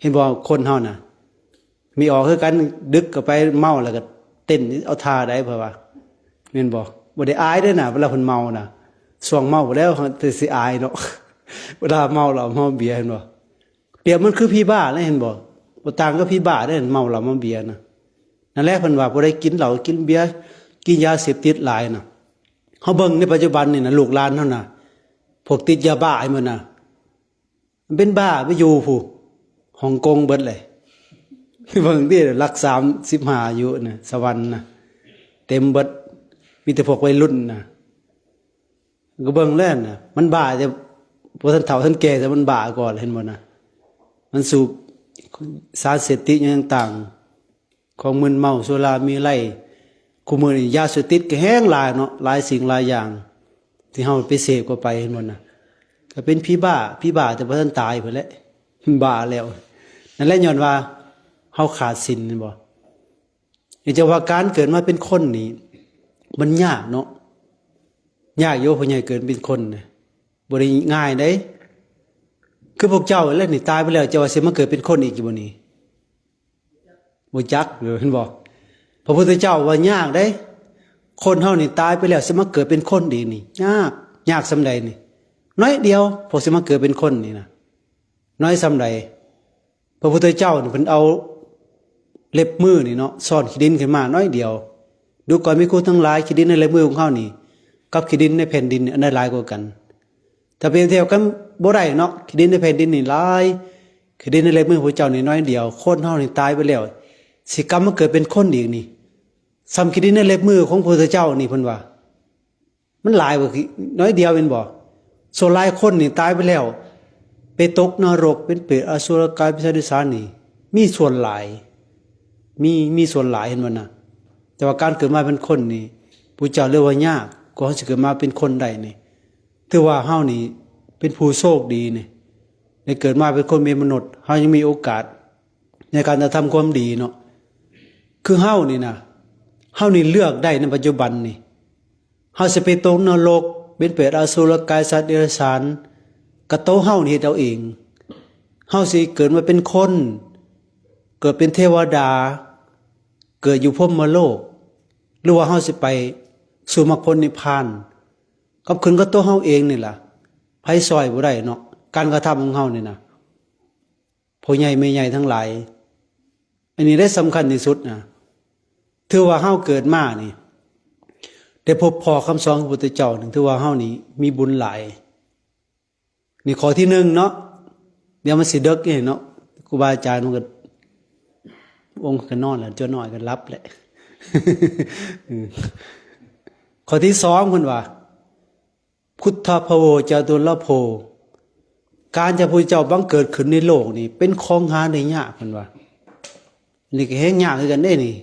ເຫັນບໍ່ ຄົນເຮົານະ ມີອອກຄືກັນ ດຶກກໍໄປເມົາແລ້ວກໍເຕັ້ນເອົາທ່າໄດ໋ ເພິ່ນວ່າ ແມ່ນບໍ່? ບໍ່ໄດ້ອາຍເດ້ນະ ເວລາເພິ່ນເມົານະ. ຊ່ວງເມົາແລ້ວແຕ່ຊິອາຍເນາະ ເວລາເມົາເຫຼົ້າເມົາເບຍ ເຫັນບໍ່? ປຽບມັນຄືຜີບ້າເລີຍ ເຫັນບໍ່? ບໍ່ຕ່າງກັບຜີບ້າເດ້ ເມົາເຫຼົ້າເມົາເບຍນະ. ນັ້ນແຫຼະ ເພິ່ນວ່າຜູ້ໃດກິນເຫຼົ້າກິນເບຍ ກິນຢາເສບຕິດຫຼາຍນະ. ເຮົາເບິ່ງໃນປັດຈຸບັນນີ້ນະ ລູກຫຼານເຮົານະ ພວກຕິດຢາບ້າ ເຫັນບໍ່ນະ? ມັນເປັນບ້າໄປຢູ່ພຸ້ນ ຮົງກົງເບິດເລີຍ. ເບິ່ງຕິ ຫຼັກສາມສິບຫ້າຢູ່ນະ ສະຫວັນນະ ເຕັມເບິດ ມີແຕ່ພວກໄວລຸ້ນນະ. ກໍເບິ່ງແລ້ວນະ ມັນບ້າແຕ່ບໍ່ທັນເຖົ້າທັນແກ່ ແຕ່ມັນບ້າກ່ອນ ເຫັນບໍ່ນະ? ມັນສູບສານເສບຕິດຫຍັງຕ່າງໆ ຂອງມຶນເມົາ ສຸລາເມໄລ. ຄູ່ມື້ນີ້ຢາເສບຕິດກໍແຮງຫຼາຍເນາະ ຫຼາຍສິ່ງຫຼາຍຢ່າງທີ່ເຮົາໄປເສບເຂົ້າໄປ ເຫັນບໍ່ນະ? ກໍເປັນຜີບ້າ, ຜີບ້າແຕ່ບໍ່ທັນຕາຍພຸ້ນແຫຼະ, ບ້າແລ້ວ. ນັ້ນແຫຼະ ຍ້ອນວ່າເຮົາຂາດສິນ ແມ່ນບໍ່? ເຮັດຈັ່ງວ່າການເກີດມາເປັນຄົນນີ້ ມັນຍາກເນາະ, ຍາກຢູ່ ພໍ່ໃຫຍ່ເກີດເປັນຄົນນະ ບໍ່ໄດ້ງ່າຍເດ້. ຄືພວກເຈົ້າແຫຼະນີ້ ຕາຍໄປແລ້ວ ເຈົ້າວ່າຊິມາເກີດເປັນຄົນອີກຢູ່ບໍ່ນີ້? ບໍ່ຈັກເດີ ເຫັນບໍ່? ພະພຸດທະເຈົ້າວ່າຍາກເດ້, ຄົນເຮົານີ້ຕາຍໄປແລ້ວຊິມາເກີດເປັນຄົນອີກນີ້ ຍາກ, ຍາກສ່ຳໃດນີ້? ໜ້ອຍດຽວ ພວກຊິມາເກີດເປັນຄົນນີ້ນະ, ໜ້ອຍສ່ຳໃດ? ພະພຸດທະເຈົ້ານີ້ເພິ່ນເອົາເລັບມືນີ້ເນາະ ຊ້ອນຂີ້ດິນຂຶ້ນມາໜ້ອຍດຽວ. ດູກ່ອນພິກຂຸທັງຫຼາຍ, ຂີ້ດິນໃນເລັບມືຂອງເຮົານີ້ ກັບຂີ້ດິນໃນແຜ່ນດິນນີ້ ອັນໃດຫຼາຍກວ່າກັນ? ຖ້າປຽບທຽບກັນບໍ່ໄດ້ເນາະ, ຂີ້ດິນໃນແຜ່ນດິນນີ້ຫຼາຍ, ຂີ້ດິນໃນເລັບມືພວກເຈົ້ານີ້ໜ້ອຍດຽວ. ຄົນເຮົານີ້ຕາຍໄປແລ້ວ ຊິກັບມາເກີດເປັນຄົນອີກນີ້ ສ່ຳຂີ້ດິນໃນເລັບມືຂອງພະພຸດທະເຈົ້ານີ້ ເພິ່ນວ່າ ມັນຫຼາຍກວ່າໜ້ອຍດຽວແມ່ນບໍ່? ສ່ວນຫຼາຍຄົນນີ້ຕາຍໄປແລ້ວ ໄປຕົກນະລົກ ເປັນເປດ ອະສຸລະກາຍ ປີສາດ ເດຍລະສານນີ້ ມີສ່ວນຫຼາຍ, ມີ, ມີສ່ວນຫຼາຍ ເຫັນບໍ່ນະ? ແຕ່ວ່າການເກີດມາເປັນຄົນນີ້ ພະເຈົ້າເລີຍວ່າຍາກ ກວ່າເຮົາຊິເກີດມາເປັນຄົນໄດ້ນີ້. ຖືວ່າເຮົານີ້ເປັນຜູ້ໂຊກດີນີ້ ໄດ້ເກີດມາເປັນຄົນເປັນມະນຸດ, ເຮົາຍັງມີໂອກາດໃນການກະທຳຄວາມດີເນາະ. ຄືເຮົານີ້ນະ, ເຮົານີ້ເລືອກໄດ້ໃນປັດຈຸບັນນີ້ ເຮົາຊິໄປຕົກນະລົກ ເປັນເປດ ອະສຸລະກາຍ ສັດ ເດຍລະສານ ກະໂຕເຮົານີ້ເຮັດເອົາເອງ. ເຮົາຊິເກີດມາເປັນຄົນ, ເກີດເປັນເທວະດາ, ເກີດຢູ່ພົມມະໂລກ, ຫຼືວ່າເຮົາຊິໄປສູ່ມັກຜົນນິບພານ, ກັບຂຶ້ນກັບໂຕເຮົາເອງນີ້ລະ, ໃຜຊ່ອຍບໍ່ໄດ້ເນາະ. ການກະທຳຂອງເຮົານີ້ນະ ພໍ່ໃຫຍ່ແມ່ໃຫຍ່ທັງຫຼາຍ, ອັນນີ້ແຫຼະສຳຄັນທີ່ສຸດນະ. ຖືວ່າເຮົາເກີດມານີ້ ໄດ້ພົບພໍ້ຄຳສອນຂອງພະພຸດທະເຈົ້ານີ້ ຖືວ່າເຮົານີ້ມີບຸນຫຼາຍ. ນີ້ຂໍ້ທີໜຶ່ງເນາະ, ດຽວມັນຊິເດິກເດ້ເນາະ, ຄູບາອາຈານເພິ່ນກໍ ອົງກໍນອນແລ້ວ, ຈົວນ້ອຍກໍຫຼັບແຫຼະ. ຂໍ້ທີສອງ ເພິ່ນວ່າ ພຸດທະພາໂວຈະດຸນລະໂພ, ການທີ່ພະພຸດທະເຈົ້າບັງເກີດຂຶ້ນໃນໂລກນີ້ ເປັນຂອງຫາໄດ້ຍາກ ເພິ່ນວ່າ. ນີ້ກໍແຮງຍາກຄືກັນເດ້ນີ້,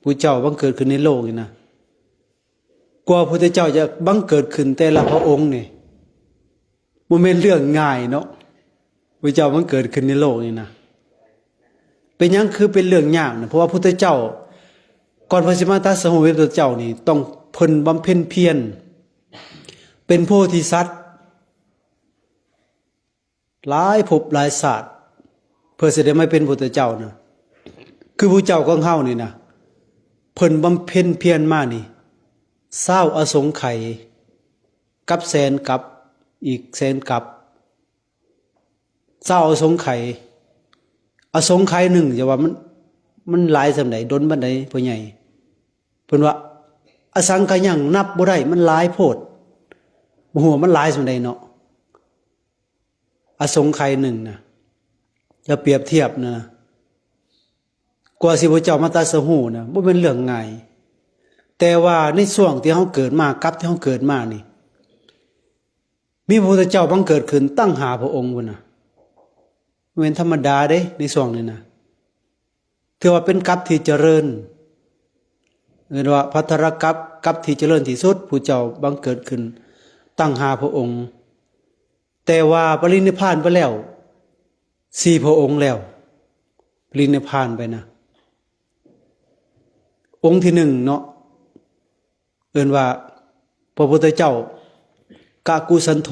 ພະເຈົ້າບັງເກີດຂຶ້ນໃນໂລກນີ້ນະ. ກວ່າພະພຸດທະເຈົ້າຈະບັງເກີດຂຶ້ນແຕ່ລະພະອົງນີ້ ບໍ່ແມ່ນເລື່ອງງ່າຍເນາະ. ພະເຈົ້າບັງເກີດຂຶ້ນໃນໂລກນີ້ນະ. ເປັນຫຍັງຄືເປັນເລື່ອງຍາກນະ? ເພາະວ່າພຸດທະເຈົ້າ ກ່ອນເພິ່ນຊິມາຕັດສະຮູ້ເປັນພຸດທະເຈົ້ານີ້ ຕ້ອງເພິ່ນບຳເພັນພຽນ ເປັນໂພທິສັດ ຫຼາຍພົບຫຼາຍຊາດ ເພື່ອຊິໄດ້ມາເປັນພຸດທະເຈົ້ານະ. ຄືຜູ້ເຈົ້າຂອງເຮົານີ້ນະ ເພິ່ນບຳເພັນພຽນມານີ້ ຊາວອະສົງໄຂ ກັບແສນກັບ ອີກແສນກັບ ຊາວອະສົງໄຂ ອະສົງໄຂໜຶ່ງ ຈະວ່າມັນ ມັນຫຼາຍສ່ຳໃດ ດົນປານໃດ ພໍ່ໃຫຍ່? ເພິ່ນວ່າ ອະສັງຂະຍັງ ນັບບໍ່ໄດ້ ມັນຫຼາຍໂພດ ບໍ່ຮູ້ວ່າມັນຫຼາຍສ່ຳໃດເນາະ. ອະສົງໄຂໜຶ່ງນະ ຈະປຽບທຽບນະ ກວ່າຊິພະເຈົ້າມາຕັດສະຮູ້ນະ ບໍ່ແມ່ນເລື່ອງງ່າຍ. ແຕ່ວ່າໃນຊ່ວງທີ່ເຮົາເກີດມາ ກັບທີ່ເຮົາເກີດມານີ້ ມີພະພຸດທະເຈົ້າບັງເກີດຂຶ້ນຕັ້ງຫ້າພະອົງພຸ້ນນະ, ບໍ່ແມ່ນທຳມະດາເດ້ໃນຊ່ວງນີ້ນະ. ຖືວ່າເປັນກັບທີ່ຈະເລີນ, ເອີ້ນວ່າພັດທະລະກັບ, ກັບທີ່ຈະເລີນທີ່ສຸດ, ຜູ້ເຈົ້າບັງເກີດຂຶ້ນຕັ້ງຫ້າພະອົງ. ແຕ່ວ່າປະລິນິບພານໄປແລ້ວສີ່ພະອົງແລ້ວ, ປະລິນິບພານໄປນະ. ອົງທີໜຶ່ງເນາະ, ເອີ້ນວ່າພະພຸດທະເຈົ້າກະກຸສັນໂທ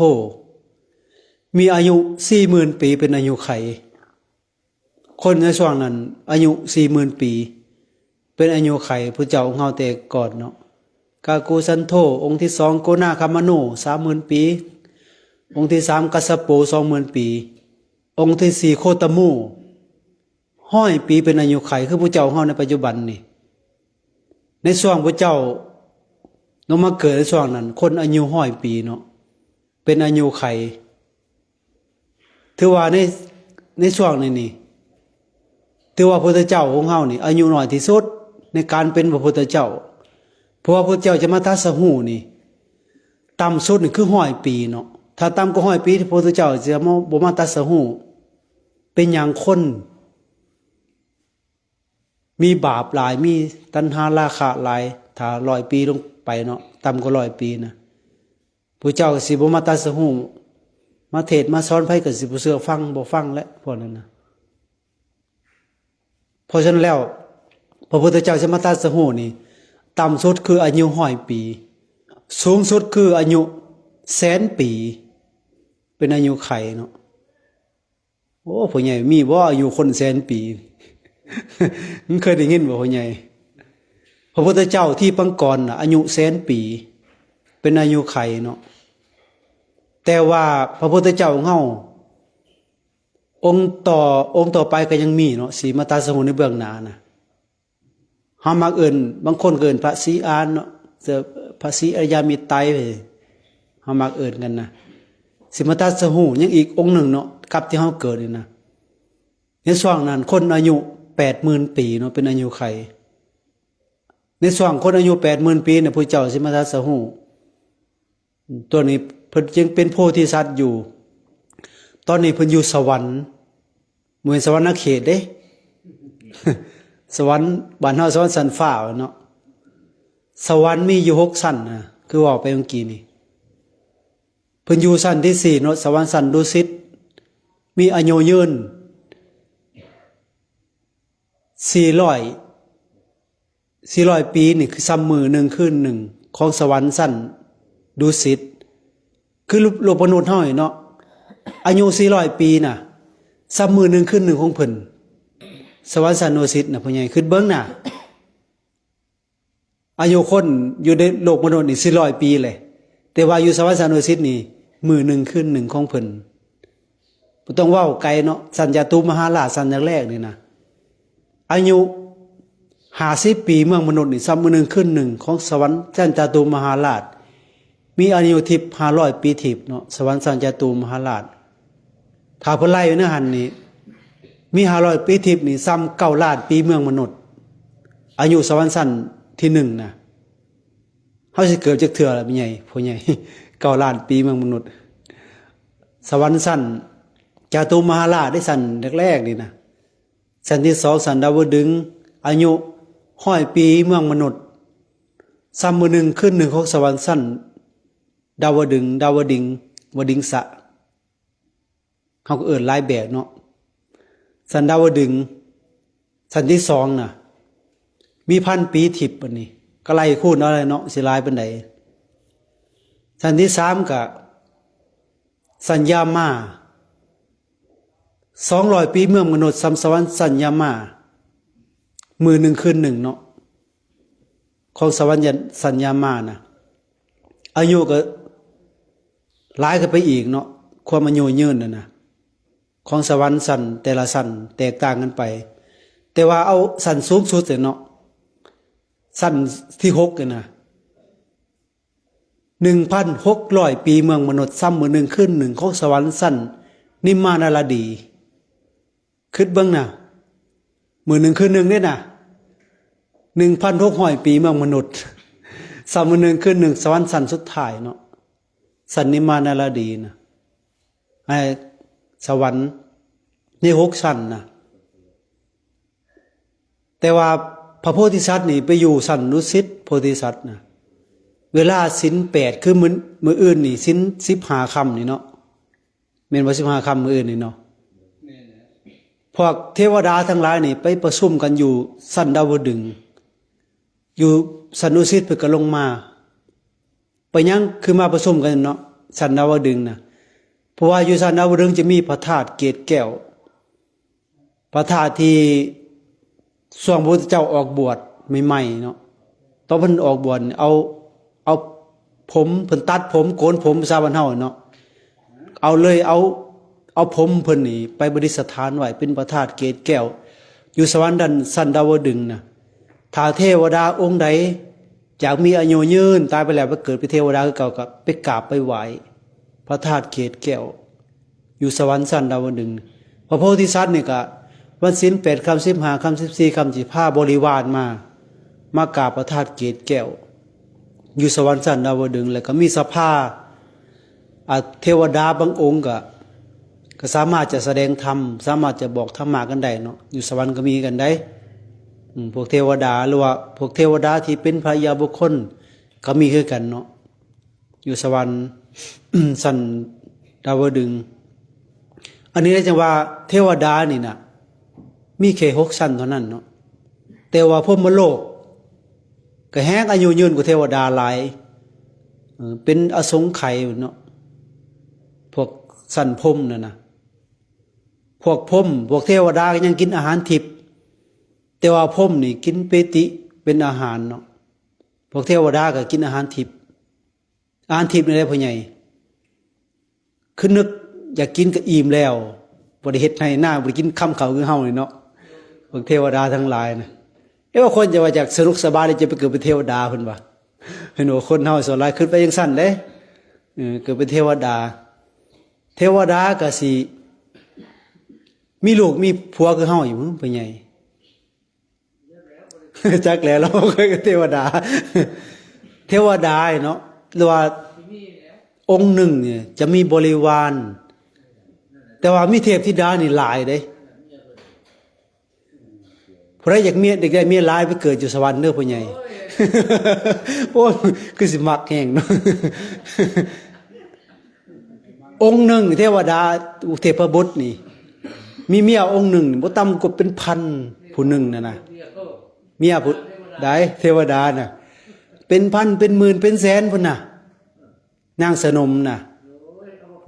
ມີອາຍຸສີ່ໝື່ນປີເປັນອາຍຸໄຂ. ຄົນໃນຊ່ວງນັ້ນອາຍຸສີ່ໝື່ນປີເປັນອາຍຸໄຂ ພະເຈົ້າຂອງເຮົາແຕ່ກ່ອນເນາະ. ກະກຸສັນໂທ, ອົງທີສອງ ໂກນາຄາມະໂນ ສາມໝື່ນປີ, ອົງທີສາມ ກັດສະໂປ ສອງໝື່ນປີ, ອົງທີສີ່ ໂຄຕະໂມ ຮ້ອຍປີເປັນອາຍຸໄຂ ຄືພະເຈົ້າເຮົາໃນປັດຈຸບັນນີ້. ໃນຊ່ວງພະເຈົ້າລົງມາເກີດໃນຊ່ວງນັ້ນ ຄົນອາຍຸຮ້ອຍປີເນາະ ເປັນອາຍຸໄຂ. ຖືວ່າໃນ ໃນຊ່ວງນີ້ນີ້ ຖືວ່າພະພຸດທະເຈົ້າຂອງເຮົານີ້ອາຍຸນ້ອຍທີ່ສຸດໃນການເປັນພະພຸດທະເຈົ້າ. ເພາະວ່າພະພຸດທະເຈົ້າຈະມາຕັດສະຮູ້ນີ້ ຕ່ຳສຸດນີ້ຄືຮ້ອຍປີເນາະ. ຖ້າຕ່ຳກວ່າຮ້ອຍປີ ພະພຸດທະເຈົ້າຈະມາ ບໍ່ມາຕັດສະຮູ້. ເປັນຫຍັງ? ຄົນມີບາບຫຼາຍ, ມີຕັນຫາລາຄະຫຼາຍ. ຖ້າຮ້ອຍປີລົງໄປເນາະ, ຕ່ຳກວ່າຮ້ອຍປີນະ, ພະເຈົ້າກໍຊິບໍ່ມາຕັດສະຮູ້ ມາເທດມາສອນໃຜກໍຊິບໍ່ເຊື່ອຟັງ ບໍ່ຟັງແຫຼະພວກນັ້ນນະ. ເພາະສະນັ້ນແລ້ວ ພະພຸດທະເຈົ້າຊິມາຕັດສະຮູ້ນີ້ ຕ່ຳສຸດຄືອາຍຸຮ້ອຍປີ ສູງສຸດຄືອາຍຸແສນປີ ເປັນອາຍຸໄຂເນາະ. ໂອ້ ພໍ່ໃຫຍ່ ມີບໍ່ອາຍຸຄົນແສນປີ? ມັນເຄີຍໄດ້ຍິນບໍ່ ພໍ່ໃຫຍ່? ພະພຸດທະເຈົ້າທີ່ປາງກອນນະ ອາຍຸແສນປີ ເປັນອາຍຸໄຂເນາະ. ແຕ່ວ່າພະພຸດທະເຈົ້າຂອງເຮົາ ອົງຕໍ່ ອົງຕໍ່ໄປກໍຍັງມີເນາະ ຊິມາຕັດສະຮູ້ໃນເບື້ອງໜ້ານະ. ເຮົາມັກເອີ້ນ ບາງຄົນກໍເອີ້ນພະສີອານເນາະ ເຈົ້າ ພະສີອະລິຍະເມດໄຕ ເຮົາມັກເອີ້ນກັນນະ. ຊິມາຕັດສະຮູ້ຍັງອີກອົງໜຶ່ງເນາະ ກັບທີ່ເຮົາເກີດນີ້ນະ. ໃນຊ່ວງນັ້ນຄົນອາຍຸແປດໝື່ນປີເນາະ ເປັນອາຍຸໄຂ. ໃນຊ່ວງຄົນອາຍຸແປດໝື່ນປີນະ ພະເຈົ້າຊິມາຕັດສະຮູ້. ຕົວນີ້ເພິ່ນຈຶ່ງເປັນໂພທິສັດຢູ່. ຕອນນີ້ເພິ່ນຢູ່ສະຫວັນ ບໍ່ແມ່ນສະຫວັນນະເຂດເດ້ ສະຫວັນ ບ້ານເຮົາສະຫວັນຊັ້ນຟ້າເນາະ. ສະຫວັນມີຢູ່ຫົກຊັ້ນນະ ຄືເວົ້າໄປເມື່ອກີ້ນີ້. ເພິ່ນຢູ່ຊັ້ນທີສີ່ເນາະ ສະຫວັນຊັ້ນດຸສິດ ມີອາຍຸຍືນ ສີ່ຮ້ອຍ ສີ່ຮ້ອຍປີນີ້ ຄືຊ່ຳມື້ໜຶ່ງຄືນໜຶ່ງຂອງສະຫວັນຊັ້ນດຸສິດ. ຄືໂລກ ໂລກມະນຸດເຮົານີ້ເນາະ ອາຍຸສີ່ຮ້ອຍປີນະ ຊ່ຳມື້ໜຶ່ງຄືນໜຶ່ງຂອງເພິ່ນ. ສະຫວັນຊັ້ນດຸສິດນະ ພໍ່ໃຫຍ່ ຄິດເບິ່ງນະ ອາຍຸຄົນຢູ່ໃນໂລກມະນຸດນີ້ສີ່ຮ້ອຍປີເລີຍ ແຕ່ວ່າຢູ່ສະຫວັນຊັ້ນດຸສິດນີ້ ມື້ໜຶ່ງຄືນໜຶ່ງຂອງເພິ່ນ. ບໍ່ຕ້ອງເວົ້າໄກເນາະ ຊັ້ນຈາຕຸມະຫາລາດ ຊັ້ນແລກໆນີ້ນະ ອາຍຸຫ້າສິບປີເມືອງມະນຸດນີ້ ຊ່ຳມື້ໜຶ່ງຄືນໜຶ່ງຂອງສະຫວັນຊັ້ນຈາຕຸມະຫາລາດ. ມີອາຍຸທິບຫ້າຮ້ອຍປີທິບເນາະ ສະຫວັນຊັ້ນຈາຕຸມະຫາລາດ. ຖ້າເພິ່ນໄລ່ຢູ່ໃນຫັ້ນນີ້ ມີຫ້າຮ້ອຍປີທິບນີ້ ຊ່ຳເກົ້າລ້ານປີເມືອງມະນຸດ ອາຍຸສະຫວັນຊັ້ນທີໜຶ່ງນະ. ເຮົາຊິເກີດຈັກເທື່ອລະ ແມ່ໃຫຍ່ ພໍ່ໃຫຍ່? ເກົ້າລ້ານປີເມືອງມະນຸດ. ສະຫວັນຊັ້ນຈາຕຸມະຫາລາດໄດ້ ຊັ້ນແລກໆນີ້ນະ. ຊັ້ນທີສອງ ຊັ້ນດາວະດຶງ ອາຍຸຮ້ອຍປີເມືອງມະນຸດ ຊ່ຳມື້ໜຶ່ງຄືນໜຶ່ງຂອງສະຫວັນຊັ້ນດາວະດຶງ ດາວະດິງ ວະດິງສະ. ເຮົາກໍເອີ້ນຫຼາຍແບບເນາະ ຊັ້ນດາວະດຶງ. ຊັ້ນທີສອງນະ ມີພັນປີທິບ ອັນນີ້ກໍໄລ່ຄູນເອົາແຫຼະເນາະ ຊິຫຼາຍປານໃດ. ຊັ້ນທີສາມກະຊັ້ນຍາມາ ສອງຮ້ອຍປີເມືອງມະນຸດ ຊ່ຳສະຫວັນຊັ້ນຍາມາ ມື້ໜຶ່ງຄືນໜຶ່ງເນາະ ຂອງສະຫວັນຊັ້ນຍາມານະ. ອາຍຸກໍຫຼາຍຂຶ້ນໄປອີກເນາະ ຄວາມອາຍຸຍືນນັ້ນນະ ຂອງສະຫວັນຊັ້ນແຕ່ລະຊັ້ນແຕກຕ່າງກັນໄປ. ແຕ່ວ່າເອົາຊັ້ນສູງສຸດເນາະ ຊັ້ນທີຫົກນີ້ນະ ໜຶ່ງພັນຫົກຮ້ອຍປີເມືອງມະນຸດ ຊ່ຳມື້ໜຶ່ງຄືນໜຶ່ງຂອງສະຫວັນຊັ້ນນິມມານະລະດີ. ຄິດເບິ່ງນະ ມື້ໜຶ່ງຄືນໜຶ່ງເດ້ນະ ໜຶ່ງພັນຫົກຮ້ອຍປີເມືອງມະນຸດ ຊ່ຳມື້ໜຶ່ງຄືນໜຶ່ງ ສະຫວັນຊັ້ນສຸດທ້າຍເນາະ ຊັ້ນນິມມານະລະດີນະ. ໃນສະຫວັນມີຫົກຊັ້ນນະ ແຕ່ວ່າພະໂພທິສັດນີ້ໄປຢູ່ຊັ້ນດຸສິດໂພທິສັດນະ. ເວລາສິນແປດ ຄືມື້ ມື້ອື່ນນີ້ ສິນສິບຫ້າຄ່ຳນີ້ເນາະ ແມ່ນບໍ່ ສິບຫ້າຄ່ຳມື້ອື່ນນີ້ເນາະ ພວກເທວະດາທັງຫຼາຍນີ້ໄປປະຊຸມກັນຢູ່ຊັ້ນດາວະດຶງ ຢູ່ຊັ້ນດຸສິດ ເພິ່ນກໍລົງມາ. ໄປຫຍັງຄືມາປະຊຸມກັນເນາະ ຊັ້ນດາວະດຶງນະ? ເພາະວ່າຢູ່ຊັ້ນດາວະດຶງຈະມີພະທາດເກດແກ້ວ ພະທາດທີ່ຊ່ວງພະພຸດທະເຈົ້າອອກບວດໃໝ່ໆເນາະ ຕອນເພິ່ນອອກບວດ ເອົາ ເອົາຜົມ ເພິ່ນຕັດຜົມ ໂກນຜົມ ພາສາບ້ານເຮົາເນາະ ເອົາເລີຍ ເອົາ ເອົາຜົມເພິ່ນນີ້ໄປປະດິດສະຖານໄວ້ ເປັນພະທາດເກດແກ້ວ ຢູ່ສະຫວັນຊັ້ນດາວະດຶງນະ. ຖ້າເທວະດາອົງໃດຢາກມີອາຍຸຍືນ ຕາຍໄປແລ້ວໄປເກີດເປັນເທວະດາຄືເກົ່າ ກໍໄປກາບໄປໄຫວ້ພະທາດເກດແກ້ວ ຢູ່ສະຫວັນຊັ້ນດາວະດຶງ. ພະໂພທິສັດນີ້ກະ ວັນສິນແປດຄ່ຳ ສິບຫ້າຄ່ຳ ສິບສີ່ຄ່ຳ ຊິພາບໍລິວານມາ ມາກາບພະທາດເກດແກ້ວ ຢູ່ສະຫວັນຊັ້ນດາວະດຶງ. ແລ້ວກໍມີສະພາ ອາ ເທວະດາບາງອົງກະ ກໍສາມາດຈະສະແດງທຳ ສາມາດຈະບອກທຳມະກັນໄດ້ເນາະ ຢູ່ສະຫວັນກໍມີຄືກັນໄດ໋. ອືມ ພວກເທວະດາ ຫຼືວ່າພວກເທວະດາທີ່ເປັນພະລິຍາບຸກຄົນກໍມີຄືກັນເນາະ ຢູ່ສະຫວັນຊັ້ນ ດາວະດຶງ. ອັນນີ້ແຫຼະຈັ່ງວ່າເທວະດານີ້ນະ ມີແຄ່ຫົກຊັ້ນເທົ່ານັ້ນເນາະ. ແຕ່ວ່າພົມມະໂລກກໍແຮງອາຍຸຍືນກວ່າເທວະດາຫຼາຍ. ເອີ ເປັນອະສົງໄຂເນາະ ພວກຊັ້ນພົມນັ້ນນະ. ພວກພົມ ພວກເທວະດາກໍຍັງກິນອາຫານທິບ, ແຕ່ວ່າພົມນີ້ກິນປີຕິເປັນອາຫານເນາະ. ພວກເທວະດາກໍກິນອາຫານທິບ. ອາຫານທິບນີ້ແຫຼະພໍ່ໃຫຍ່ ຄືນຶກຢາກກິນກໍອີ່ມແລ້ວ, ບໍ່ໄດ້ເຮັດໄຮ່ນາ, ບໍ່ໄດ້ກິນຄຳເຂົ້າຄືເຮົານີ້ເນາະ. ພວກເທວະດາທັງຫຼາຍນະ ເອີ ບາງຄົນຈະວ່າຢາກສະໜຸກສະບາຍ ແລ້ວຈະໄປເກີດເປັນເທວະດາ ເພິ່ນວ່າ. ເຫັນບໍ່ ຄົນເຮົາສ່ວນຫຼາຍຄິດໄປຈັ່ງຊັ້ນເດ້. ເອີ ເກີດເປັນເທວະດາ, ເທວະດາກໍຊິມີລູກມີຜົວຄືເຮົາຢູ່ ພໍ່ໃຫຍ່. ຈັກແຫຼະ ລາວບໍ່ເຄີຍເທວະດາ. ເທວະດາເນາະ ຫຼືວ່າອົງໜຶ່ງນີ້ຈະມີບໍລິວານ, ແຕ່ວ່າມີເທບທິດານີ້ຫຼາຍເດ້. ຜູ້ໃດຢາກເມຍ ຢາກໄດ້ເມຍຫຼາຍ ໄປເກີດຢູ່ສະຫວັນເດີພໍ່ໃຫຍ່. ໂອ້ຍ ຄືຊິມັກແຮງເນາະ. ອົງໜຶ່ງເທວະດາ ເທບພະບຸດນີ້ ມີເມຍອົງໜຶ່ງບໍ່ຕ່ຳກວ່າເປັນພັນ ຜູ້ໜຶ່ງນະນະ. ເມຍຜູ້ໃດ ເທວະດານະ ເປັນພັນ ເປັນໝື່ນ ເປັນແສນພຸ້ນນະ. ນາງສະໜົມນະ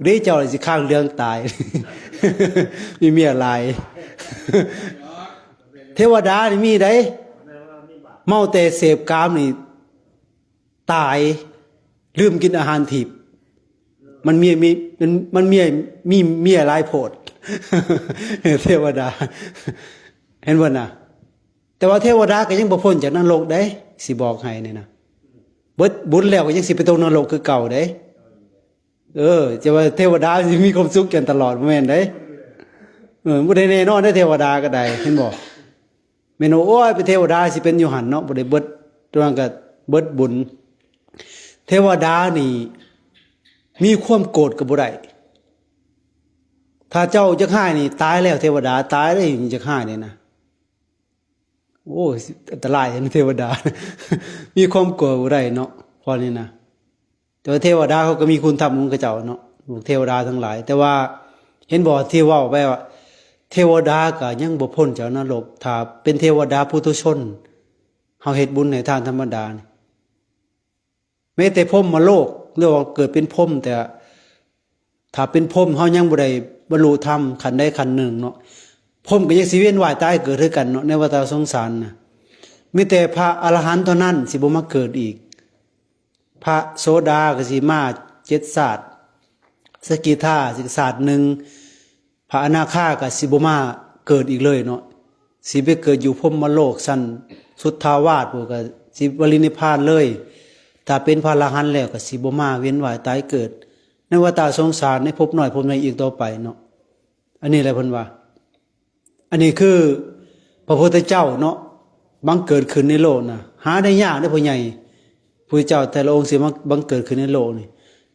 ເດ້ ເຈົ້າຊິຄ້າງເລື່ອງຕາຍ ມີເມຍຫຼາຍ. ເທວະດານີ້ມີໃດ ເມົາແຕ່ເສບກາມນີ້ ຕາຍ ລືມກິນອາຫານທິບ. ມັນເມຍ ມີ ມັນ ມັນເມຍ ມີເມຍຫຼາຍໂພດ ເທວະດາ. ເຫັນບໍ່ນະ? ແຕ່ວ່າເທວະດາກໍຍັງບໍ່ພົ້ນຈາກນະລົກເດ້ ຊິບອກໃຫ້ນີ້ນະ. ເບິດບຸນແລ້ວກໍຍັງຊິໄປຕົກນະລົກຄືເກົ່າເດ້. ເອີ ຈະວ່າເທວະດາຊິມີຄວາມສຸກກັນຕະຫຼອດ ບໍ່ແມ່ນເດ້. ເອີ ບໍ່ໄດ້ແນ່ນອນເດ້ ເທວະດາກໍໄດ້ ເຫັນບໍ່? ແມ່ນວ່າ ໂອ້ຍ ເປັນເທວະດາຊິເປັນຢູ່ຫັ້ນເນາະ ບໍ່ໄດ້ເບິດ ຕົວນັ້ນກໍເບິດບຸນ. ເທວະດານີ້ມີຄວາມໂກດກໍບໍ່ໄດ້. ຖ້າເຈົ້າຢາກຮ້າຍນີ້ ຕາຍແລ້ວ ເທວະດາຕາຍເດ້ ຢາກຮ້າຍນີ້ນະ. ໂອ້ຍ ອັນຕະລາຍເດ້ເທວະດາ ມີຄວາມກົວບໍ່ໄດ້ເນາະ ພວກນີ້ນະ. ແຕ່ວ່າເທວະດາເຂົາກໍມີຄຸນທຳຂອງເຂົາເຈົ້າເນາະ ພວກເທວະດາທັງຫຼາຍ. ແຕ່ວ່າເຫັນບໍ່ ທີ່ເວົ້າໄປວ່າ ເທວະດາກໍຍັງບໍ່ພົ້ນຈາກນະລົກ ຖ້າເປັນເທວະດາປຸຖຸຊົນ ເຮົາເຮັດບຸນໃຫ້ທານທຳມະດານີ້. ແມ້ແຕ່ພົມມະໂລກ ຫຼືວ່າເກີດເປັນພົມ ແຕ່ຖ້າເປັນພົມ ເຮົາຍັງບໍ່ໄດ້ບັນລຸທຳຂັ້ນໃດຂັ້ນໜຶ່ງເນາະ. ພົມກໍຍັງຊິວຽນວ່າຍຕາຍເກີດຄືກັນເນາະ ໃນວັດຕະສົງສານນະ. ມີແຕ່ພະອະລະຫັນເທົ່ານັ້ນ ຊິບໍ່ມາເກີດອີກ. ພະໂສດາກໍຊິມາເຈັດຊາດ, ສະກິທາຊິຊາດໜຶ່ງ, ພະອະນາຄາກໍຊິບໍ່ມາເກີດອີກເລີຍເນາະ, ຊິໄປເກີດຢູ່ພົມມະໂລກຊັ້ນສຸດທາວາດພຸ້ນ ກໍຊິປະລິນິບພານເລີຍ. ຖ້າເປັນພະອະລະຫັນແລ້ວ ກໍຊິບໍ່ມາວຽນວ່າຍຕາຍເກີດໃນວັດຕະສົງສານ ໃນພົບນ້ອຍພົບໃຫຍ່ອີກຕໍ່ໄປເນາະ. ອັນນີ້ແຫຼະເພິ່ນວ່າ ອັນນີ້ຄືພະພຸດທະເຈົ້າເນາະ ບັງເກີດຂຶ້ນໃນໂລກນະ ຫາໄດ້ຍາກເດ້ພໍ່ໃຫຍ່. ພຸດທະເຈົ້າແຕ່ລະອົງຊິມາບັງເກີດຂຶ້ນໃນໂລກນີ້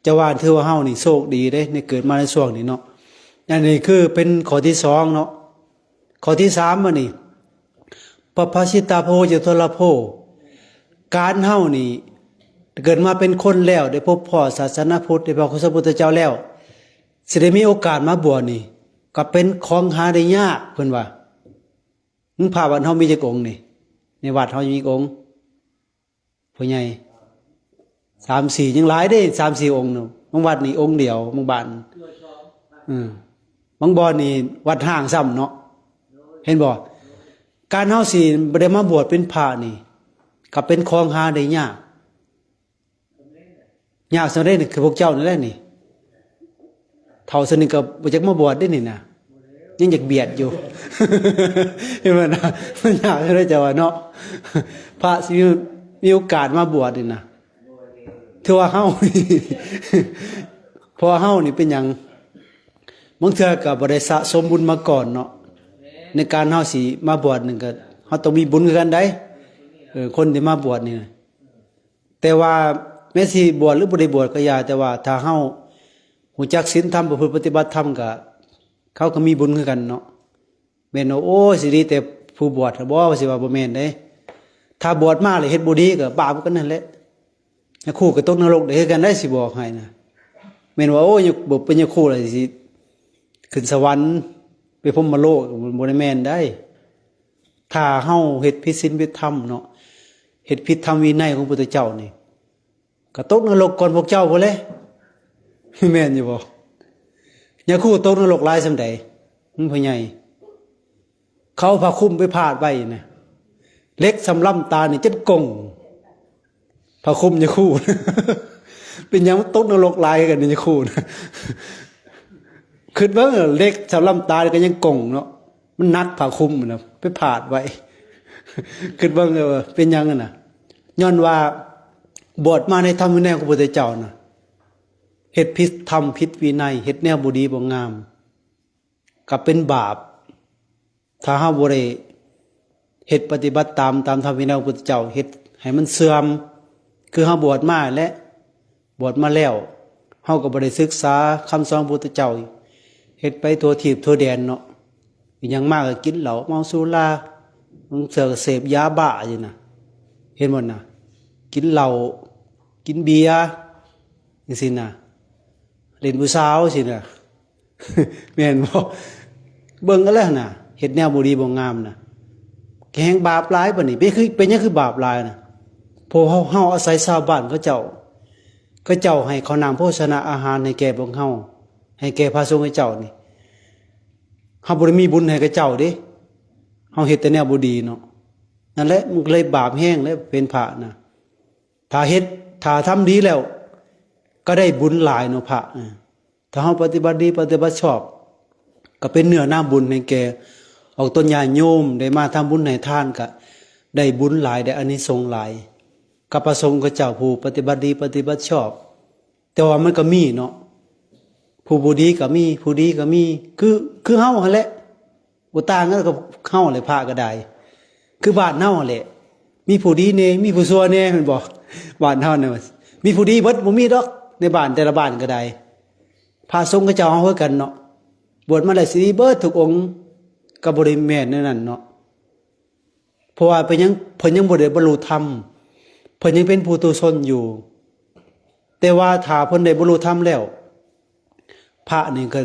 ຈະວ່າຖືວ່າເຮົານີ້ໂຊກດີເດ້ ໃນເກີດມາໃນຊ່ວງນີ້ເນາະ. ອັນນີ້ຄືເປັນຂໍ້ທີສອງເນາະ. ຂໍ້ທີສາມ ມານີ້ ປັບພະຊິຕາ ພະໂຫ ຈະໂທລະໂພ ການເຮົານີ້ເກີດມາເປັນຄົນແລ້ວ ໄດ້ພົບພໍ້ສາສະໜາພຸດ ໄດ້ພໍ້ສຳມາສຳພຸດທະເຈົ້າແລ້ວ ຊິໄດ້ມີໂອກາດມາບວດນີ້ ກໍເປັນຂອງຫາໄດ້ຍາກ ເພິ່ນວ່າ. ເບິ່ງພະວັດເຮົາມີຈັກອົງນີ້? ໃນວັດເຮົາມີຈັກອົງ? ພໍ່ໃຫຍ່ ສາມສີ່ ຍັງຫຼາຍເດ້ ສາມສີ່ອົງເນາະ. ບາງວັດນີ້ອົງດຽວ ບາງບ້ານ ເອີ ບາງບ່ອນນີ້ວັດຮ້າງຊ້ຳເນາະ. ເຫັນບໍ່? ການເຮົາຊິບໍ່ໄດ້ມາບວດເປັນພະນີ້ ກໍເປັນຂອງຫາໄດ້ຍາກ. ຍາກສ່ຳໃດນີ້ ຄືພວກເຈົ້ານີ້ແຫຼະນີ້ ເຖົ້າສ່ຳນີ້ກໍບໍ່ຢາກມາບວດເດ້ນີ້ນະ ຍັງຢາກບຽດຢູ່. ເຫັນບໍ່ນະ? ມັນຍາກສ່ຳໃດເຈົ້າວ່າເນາະ ພະຊິມີ ມີໂອກາດມາບວດນີ້ນະ. ຖືວ່າເຮົາ ເພາະວ່າເຮົານີ້ເປັນຫຍັງ ບາງເທື່ອກໍບໍ່ໄດ້ສະສົມບຸນມາກ່ອນເນາະ. ໃນການເຮົາຊິມາບວດນີ້ ກໍເຮົາຕ້ອງມີບຸນຄືກັນໃດ໋ ເອີ ຄົນທີ່ມາບວດນີ້ນະ. ແຕ່ວ່າແມ່ນຊິບວດ ຫຼື ບໍ່ໄດ້ບວດກໍຢ່າ, ແຕ່ວ່າຖ້າເຮົາຮູ້ຈັກສິນທຳ ປະພຶດປະຕິບັດທຳ ກໍ ເຂົາກໍມີບຸນຄືກັນເນາະ. ແມ່ນວ່າ ໂອ້ຍ ຊິດີແຕ່ຜູ້ບວດບໍ ຊິວ່າບໍ່ແມ່ນເດ້. ຖ້າບວດມາແລ້ວເຮັດບໍ່ດີ ກໍບາບຄືກັນນັ້ນແຫຼະ. ຍາຄູກໍຕົກນະລົກໄດ້ຄືກັນໄດ໋ ຊິບອກໃຫ້ນະ. ແມ່ນວ່າ ໂອ້ຍ ບໍ່ເປັນຍາຄູແລ້ວຊິຂຶ້ນສະຫວັນ ໄປພົມມະໂລກ ມັນບໍ່ໄດ້ແມ່ນໃດ໋. ຖ້າເຮົາເຮັດຜິດສິນຜິດທຳເນາະ ເຮັດຜິດທຳວິໄນຂອງພຸດທະເຈົ້ານີ້ ກໍຕົກນະລົກກ່ອນພວກເຈົ້າພຸ້ນແຫຼະ. ແມ່ນຢູ່ບໍ່? ຍາຄູຕົກນະລົກຫຼາຍສ່ຳໃດ ມັນພໍ່ໃຫຍ່? ເຂົາເອົາຜ້າຄຸມໄປພາດໄວ້ນະ ເຫຼັກສຳລຳຕານີ້ຈົນກົງ ຜ້າຄຸມຍາຄູ. ເປັນຫຍັງມັນຕົກນະລົກຫຼາຍກັນ ຍາຄູນະ? ຄິດເບິ່ງ ເຫຼັກສຳລຳຕານີ້ກໍຍັງກົງເນາະ ມັນໜັກຜ້າຄຸມນະ ໄປພາດໄວ້. ຄິດເບິ່ງເອີ ເປັນຫຍັງຫັ້ນນະ? ຍ້ອນວ່າບວດມາໃນທຳວິໄນຂອງພະພຸດທະເຈົ້ານະ ເຮັດຜິດທຳຜິດວິໄນ ເຮັດແນວບໍ່ດີບໍ່ງາມ ກໍເປັນບາບ. ຖ້າເຮົາບໍ່ໄດ້ເຮັດປະຕິບັດຕາມ ຕາມທຳວິໄນຂອງພະພຸດທະເຈົ້າ ເຮັດໃຫ້ມັນເສື່ອມ ຄືເຮົາບວດມາແຫຼະ ບວດມາແລ້ວ ເຮົາກໍບໍ່ໄດ້ສຶກສາຄຳສອນຂອງພະພຸດທະເຈົ້າ ເຮັດໄປທົ່ວທີບທົ່ວແດນເນາະ. ອີຫຍັງມາກໍກິນເຫຼົ້າເມົາສຸລາ ບາງເທື່ອກໍເສບຢາບ້າຢູ່ນະ ເຫັນບໍ່ນະ? ກິນເຫຼົ້າ ກິນເບຍ ຈັ່ງຊີ້ນະ ຫຼິ້ນຜູ້ສາວຊີ້ນະ ແມ່ນບໍ່? ເບິ່ງເອົາແລ້ວນະ ເຮັດແນວບໍ່ດີບໍ່ງາມນະ ແຮງບາບຫຼາຍປານນີ້. ເປັນຄື ເປັນຫຍັງຄືບາບຫຼາຍນະ? ເພາະເຮົາ ເຮົາອາໄສຊາວບ້ານເຂົາເຈົ້າ ເຂົາເຈົ້າໃຫ້ເຂົ້ານ້ຳໂພຊະນາອາຫານໃຫ້ແກ່ພວກເຮົາ ໃຫ້ແກ່ພະສົງເຂົາເຈົ້ານີ້ ເຮົາບໍ່ໄດ້ມີບຸນໃຫ້ເຂົາເຈົ້າເດ້ ເຮົາເຮັດແຕ່ແນວບໍ່ດີເນາະ. ນັ້ນແຫຼະ ມັນກໍເລີຍບາບແຮງແຫຼະ ເປັນພະນະ. ຖ້າເຮັດ ຖ້າທຳດີແລ້ວ ກໍໄດ້ບຸນຫຼາຍເນາະພະ. ເອີ ຖ້າເຮົາປະຕິບັດດີ ປະຕິບັດຊອບ ກໍເປັນເນື້ອນາບຸນໃຫ້ແກ່ ອອກຕົນຍາດໂຍມ ໄດ້ມາທຳບຸນໃຫ້ທານ ກໍໄດ້ບຸນຫຼາຍ ໄດ້ອານິສົງຫຼາຍ ກັບພະສົງເຂົາເຈົ້າຜູ້ປະຕິບັດດີ ປະຕິບັດຊອບ. ແຕ່ວ່າມັນກໍມີເນາະ ຜູ້ບໍ່ດີກໍມີ ຜູ້ດີກໍມີ ຄື ຄືເຮົາຫັ້ນແຫຼະ ບໍ່ຕ່າງກັນກັບເຮົາແຫຼະ ພະກໍໄດ້ ຄືບ້ານເຮົາຫັ້ນແຫຼະ ມີຜູ້ດີແດ່ ມີຜູ້ຊົ່ວແດ່ ແມ່ນບໍ່? ບ້ານເຮົານະ ມີຜູ້ດີເບິດ ບໍ່ມີດອກ ໃນບ້ານແຕ່ລະບ້ານກໍໄດ້. ພະສົງເຂົາເຈົ້າເຮົາຄືກັນເນາະ ບວດມາແລ້ວຊິດີເບິດທຸກອົງ ກໍບໍ່ໄດ້ແມ່ນແນວນັ້ນເນາະ. ເພາະວ່າເພິ່ນຍັງ ເພິ່ນຍັງບໍ່ໄດ້ບັນລຸທຳ ເພິ່ນຍັງເປັນປຸຖຸຊົນຢູ່. ແຕ່ວ່າຖ້າເພິ່ນໄດ້ບັນລຸທຳແລ້ວ ພະນີ້ກໍ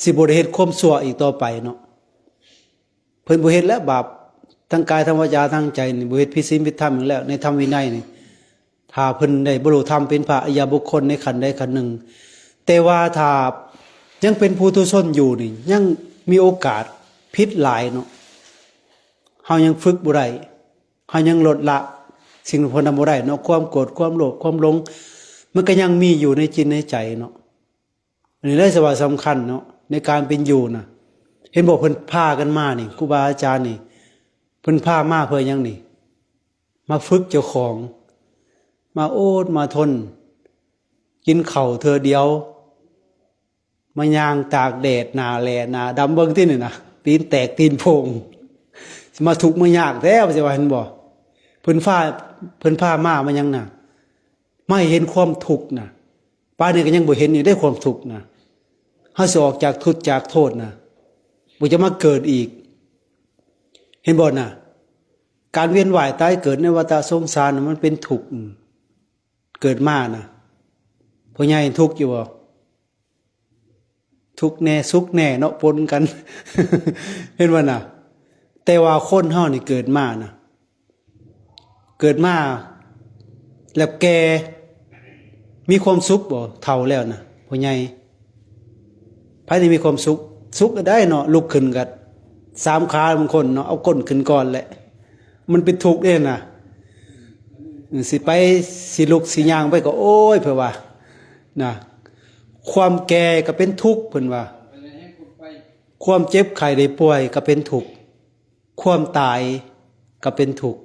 ຊິບໍ່ໄດ້ເຮັດຄວາມຊົ່ວອີກຕໍ່ໄປເນາະ. ເພິ່ນບໍ່ເຮັດແລ້ວ ບາບທາງກາຍ ທາງວາຈາ ທາງໃຈນີ້ ບໍ່ເຮັດຜິດສິນຜິດທຳອີກແລ້ວ ໃນທຳວິໄນນີ້. ຖ້າເພິ່ນໄດ້ບັນລຸທຳເປັນພະອະລິຍະບຸກຄົນໃນຂັ້ນໃດຂັ້ນໜຶ່ງ ແຕ່ວ່າຖ້າຍັງເປັນປຸຖຸຊົນຢູ່ນີ້ ຍັງມີໂອກາດຜິດຫຼາຍເນາະ. ເຮົາຍັງຝຶກບໍ່ໄດ້ ເຮົາຍັງລົດລະສິ່ງທີ່ເພິ່ນທຳບໍ່ໄດ້ເນາະ. ຄວາມໂກດ ຄວາມໂລບ ຄວາມຫຼົງ ມັນກໍຍັງມີຢູ່ໃນຈິດໃນໃຈເນາະ. ອັນນີ້ແຫຼະ ສະວ່າສຳຄັນເນາະ ໃນການເປັນຢູ່ນະ. ເຫັນບໍ່ ເພິ່ນພາກັນມານີ້ ຄູບາອາຈານນີ້ ເພິ່ນພາມາເພື່ອຫຍັງນີ້? ມາຝຶກເຈົ້າຂອງ ມາອົດມາທົນ ກິນເຂົ້າເທື່ອດຽວ ມາຍ່າງຕາກແດດ ໜ້າແຫຼ້ໜ້າດຳ ເບິ່ງຕິນີ້ນະ ຕີນແຕກຕີນໂພງ ຊິມາທຸກມາຍາກແທ້ ວ່າຊິວ່າ. ເຫັນບໍ່ ເພິ່ນພາ ເພິ່ນພາມາ ມາຫຍັງນະ? ມາໃຫ້ເຫັນຄວາມທຸກນະ. ປານນີ້ກໍຍັງບໍ່ເຫັນຢູ່ເດ້ ຄວາມທຸກນະ. ເຮົາຊິອອກຈາກທຸກຈາກໂທດນະ ບໍ່ຈະມາເກີດອີກ. ເຫັນບໍ່ນະ? ການວຽນວ່າຍຕາຍເກີດໃນວັດຕະສົງສານນະ ມັນເປັນທຸກ. ເກີດມານະ ພໍ່ໃຫຍ່ທຸກຢູ່ບໍ່? ທຸກແດ່ສຸກແດ່ເນາະ ປົນກັນ ເຫັນບໍ່ນະ? ແຕ່ວ່າຄົນເຮົານີ້ເກີດມານະ ເກີດມາແລ້ວແກ່ ມີຄວາມສຸກບໍ່? ເຖົ້າແລ້ວນະ ພໍ່ໃຫຍ່ ໃຜທີ່ມີຄວາມສຸກ ສຸກໄດ້ເນາະ ລຸກຂຶ້ນກໍສາມຂາບາງຄົນເນາະ ເອົາກົ້ນຂຶ້ນກ່ອນແຫຼະ. ມັນເປັນທຸກເດ້ນະ ຊິໄປ ຊິລຸກ ຊິຍ່າງໄປກໍ ໂອ້ຍ ເພິ່ນວ່ານະ. ຄວາມແກ່ກໍເປັນທຸກ ເພິ່ນວ່າ ຄວາມເຈັບໄຂ້ໄດ້ປ່ວຍກໍເປັນທຸກ ຄວາມຕາຍກໍເປັນທຸກ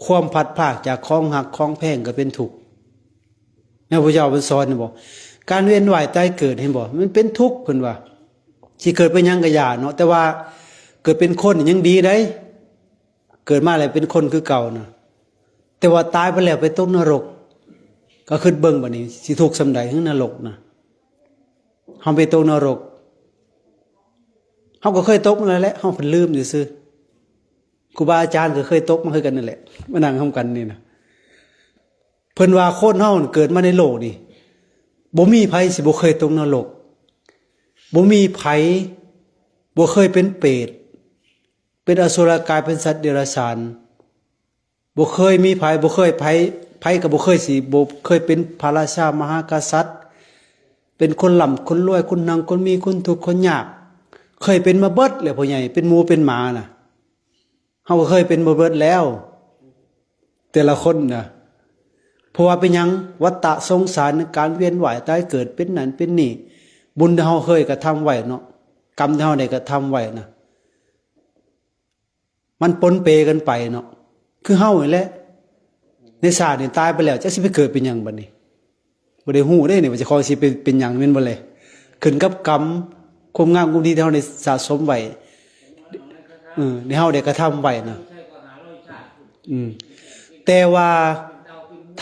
ຄວາມພັດພາກຈາກຂອງຮັກຂອງແພງກໍເປັນທຸກ. ແມ່ນພະເຈົ້າເພິ່ນສອນ ເຫັນບໍ່? ການວຽນວ່າຍຕາຍເກີດ ເຫັນບໍ່? ມັນເປັນທຸກ ເພິ່ນວ່າ. ຊິເກີດເປັນຫຍັງກໍຢ່າເນາະ ແຕ່ວ່າເກີດເປັນຄົນນີ້ຍັງດີໃດ໋ ເກີດມາແລ້ວເປັນຄົນຄືເກົ່ານະ. ແຕ່ວ່າຕາຍໄປແລ້ວໄປຕົກນະລົກ ກໍຄິດເບິ່ງບັດນີ້ ຊິທຸກສ່ຳໃດ ເຖິງນະລົກນະ? ເຮົາໄປຕົກນະລົກ ເຮົາກໍເຄີຍຕົກມາແລ້ວແຫຼະ ເຮົາເພິ່ນລືມຊື່ໆ. ຄູບາອາຈານກໍເຄີຍຕົກມາຄືກັນນັ້ນແຫຼະ ມານັ່ງຮ່ວມກັນນີ້ນະ. ເພິ່ນວ່າຄົນເຮົາເກີດມາໃນໂລກນີ້ ບໍ່ມີໃຜຊິບໍ່ເຄີຍຕົກນະລົກ, ບໍ່ມີໃຜບໍ່ເຄີຍເປັນເປດ, ເປັນອະສຸລະກາຍ, ເປັນສັດເດຍລະສານ. ບໍ່ເຄີຍມີໃຜ, ບໍ່ເຄີຍໃຜ, ໃຜກໍບໍ່ເຄີຍຊິບໍ່ເຄີຍເປັນພະລາຊາມະຫາກະສັດ, ເປັນຄົນລ່ຳຄົນລວຍ, ຄົນຮັ່ງຄົນມີ, ຄົນທຸກຄົນຍາກ, ເຄີຍເປັນມາເບິດແລ້ວ ພໍ່ໃຫຍ່, ເປັນໝູເປັນໝານະ. ເຮົາກໍເຄີຍເປັນມາເບິດແລ້ວ ແຕ່ລະຄົນນະ. ເພາະວ່າເປັນຫຍັງ? ວັດຕະສົງສານ ໃນການວຽນວ່າຍຕາຍເກີດ ເປັນນັ້ນເປັນນີ້, ບຸນທີ່ເຮົາເຄີຍກະທຳໄວ້ເນາະ, ກຳທີ່ເຮົາໄດ້ກະທຳໄວ້ນະ ມັນປົນເປກັນໄປເນາະ. ຄືເຮົານີ້ແຫຼະ ໃນຊາດນີ້ຕາຍໄປແລ້ວ ຈັກຊິໄປເກີດເປັນຫຍັງບັດນີ້? ບໍ່ໄດ້ຮູ້ເດ້ນີ້ວ່າເຈົ້າຂອງຊິເປັນ ເປັນຫຍັງ ແມ່ນບໍ່ແລະ? ຂຶ້ນກັບກຳ ຄວາມງາມຄວາມດີທີ່ເຮົາໄດ້ສະສົມໄວ້ ເອີ ທີ່ເຮົາໄດ້ກະທຳໄວ້ນະ. ອືມ ແຕ່ວ່າ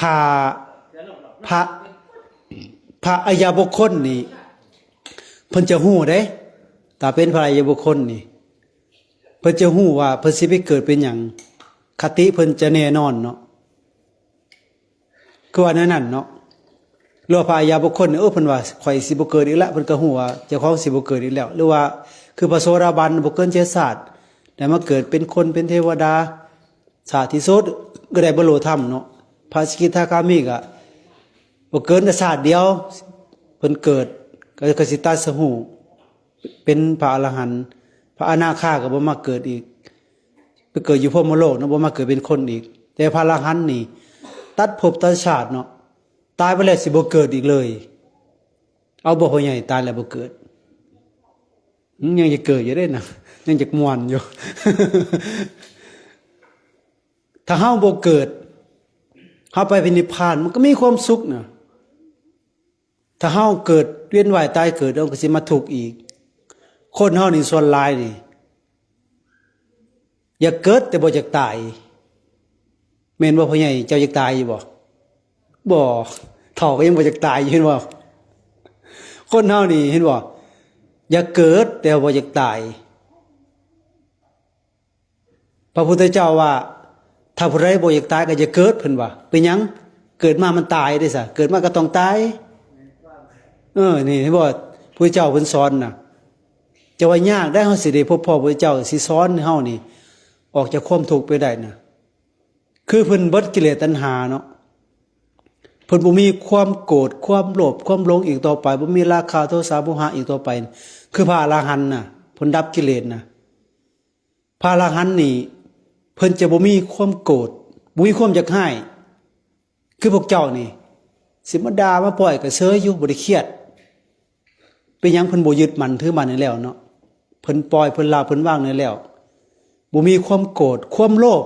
ຖ້າພະ ພະອະລິຍະບຸກຄົນນີ້ ເພິ່ນຈະຮູ້ເດ້, ຖ້າເປັນພະອະລິຍະບຸກຄົນນີ້ ເພິ່ນຈະຮູ້ວ່າເພິ່ນຊິໄປເກີດເປັນຫຍັງ, ຄະຕິເພິ່ນຈະແນ່ນອນເນາະ. ຄືວ່າແນວນັ້ນເນາະ. ຫຼືວ່າພະອະລິຍະບຸກຄົນນີ້ ເອີ ເພິ່ນວ່າ ຂ້ອຍຊິບໍ່ເກີດອີກແລ້ວ, ເພິ່ນກໍຮູ້ວ່າເຈົ້າຂອງຊິບໍ່ເກີດອີກແລ້ວ. ຫຼືວ່າຄືພະໂສດາບັນ ບໍ່ເກີນເຈັດຊາດ ໄດ້ມາເກີດເປັນຄົນ ເປັນເທວະດາ, ຊາດທີ່ສຸດກໍໄດ້ບັນລຸທຳເນາະ. ພະສະກິດທາຄາມີກໍບໍ່ເກີນແຕ່ຊາດດຽວ ເພິ່ນເກີດ ກໍ ກໍຊິຕັດສະຮູ້ ເປັນພະອະລະຫັນ. ພະອະນາຄາກໍບໍ່ມາເກີດອີກ, ໄປເກີດຢູ່ພົມມະໂລກເນາະ, ບໍ່ມາເກີດເປັນຄົນອີກ. ແຕ່ພະອະລະຫັນນີ້ ຕັດພົບຕັດຊາດເນາະ, ຕາຍໄປແລ້ວຊິບໍ່ເກີດອີກເລີຍ. ເອົາບໍ່ ພໍ່ໃຫຍ່, ຕາຍແລ້ວບໍ່ເກີດ? ອືມ ຍັງຈະເກີດຢູ່ເດ້ນະ, ຍັງຈະມ່ວນຢູ່. ຖ້າເຮົາບໍ່ເກີດ, ເຮົາໄປພະນິບພານ ມັນກໍມີຄວາມສຸກນະ. ຖ້າເຮົາເກີດວຽນວ່າຍຕາຍເກີດ, ເຮົາກໍຊິມາທຸກອີກ. ຄົນເຮົານີ້ສ່ວນຫຼາຍນີ້ ຢາກເກີດແຕ່ບໍ່ຢາກຕາຍ. ແມ່ນບໍ່ ພໍ່ໃຫຍ່? ເຈົ້າຢາກຕາຍຢູ່ບໍ່? ບໍ່. ເຖົ້າກໍຍັງບໍ່ຢາກຕາຍຢູ່, ເຫັນບໍ່? ຄົນເຮົານີ້ ເຫັນບໍ່? ຢາກເກີດແຕ່ບໍ່ຢາກຕາຍ. ພະພຸດທະເຈົ້າວ່າ ຖ້າຜູ້ໃດບໍ່ຢາກຕາຍກໍຢ່າເກີດ, ເພິ່ນວ່າ. ເປັນຫຍັງ? ເກີດມາມັນຕາຍເດ້ຊະ, ເກີດມາກໍຕ້ອງຕາຍ. ເອີ ນີ້ເຫັນບໍ່? ພະພຸດທະເຈົ້າເພິ່ນສອນນະ. ຈະວ່າຍາກໄດ໋ ເຮົາຊິໄດ້ພົບພໍ້ພະພຸດທະເຈົ້າ ຊິສອນໃຫ້ເຮົານີ້ ອອກຈາກຄວາມທຸກໄປໄດ້ນະ. ຄືເພິ່ນເບິດກິເລດຕັນຫາເນາະ, ເພິ່ນບໍ່ມີຄວາມໂກດ ຄວາມໂລບ ຄວາມຫຼົງອີກຕໍ່ໄປ, ບໍ່ມີລາຄະ ໂທສະ ໂມຫະອີກຕໍ່ໄປ. ຄືພະອະລະຫັນນະ, ເພິ່ນດັບກິເລດນະ. ພະອະລະຫັນນີ້ ເພິ່ນຈະບໍ່ມີຄວາມໂກດ, ບໍ່ມີຄວາມຢາກຮ້າຍ. ຄືພວກເຈົ້ານີ້ ຊິມາດ່າມາປ້ອຍກໍເຊີຍຢູ່, ບໍ່ໄດ້ຄຽດ. ເປັນຫຍັງ? ເພິ່ນບໍ່ຍຶດໝັ້ນຖືໝັ້ນໃນແລ້ວເນາະ, ເພິ່ນປ່ອຍ ເພິ່ນລະ ເພິ່ນວາງໃນແລ້ວ. ບໍ່ມີຄວາມໂກດ ຄວາມໂລບ,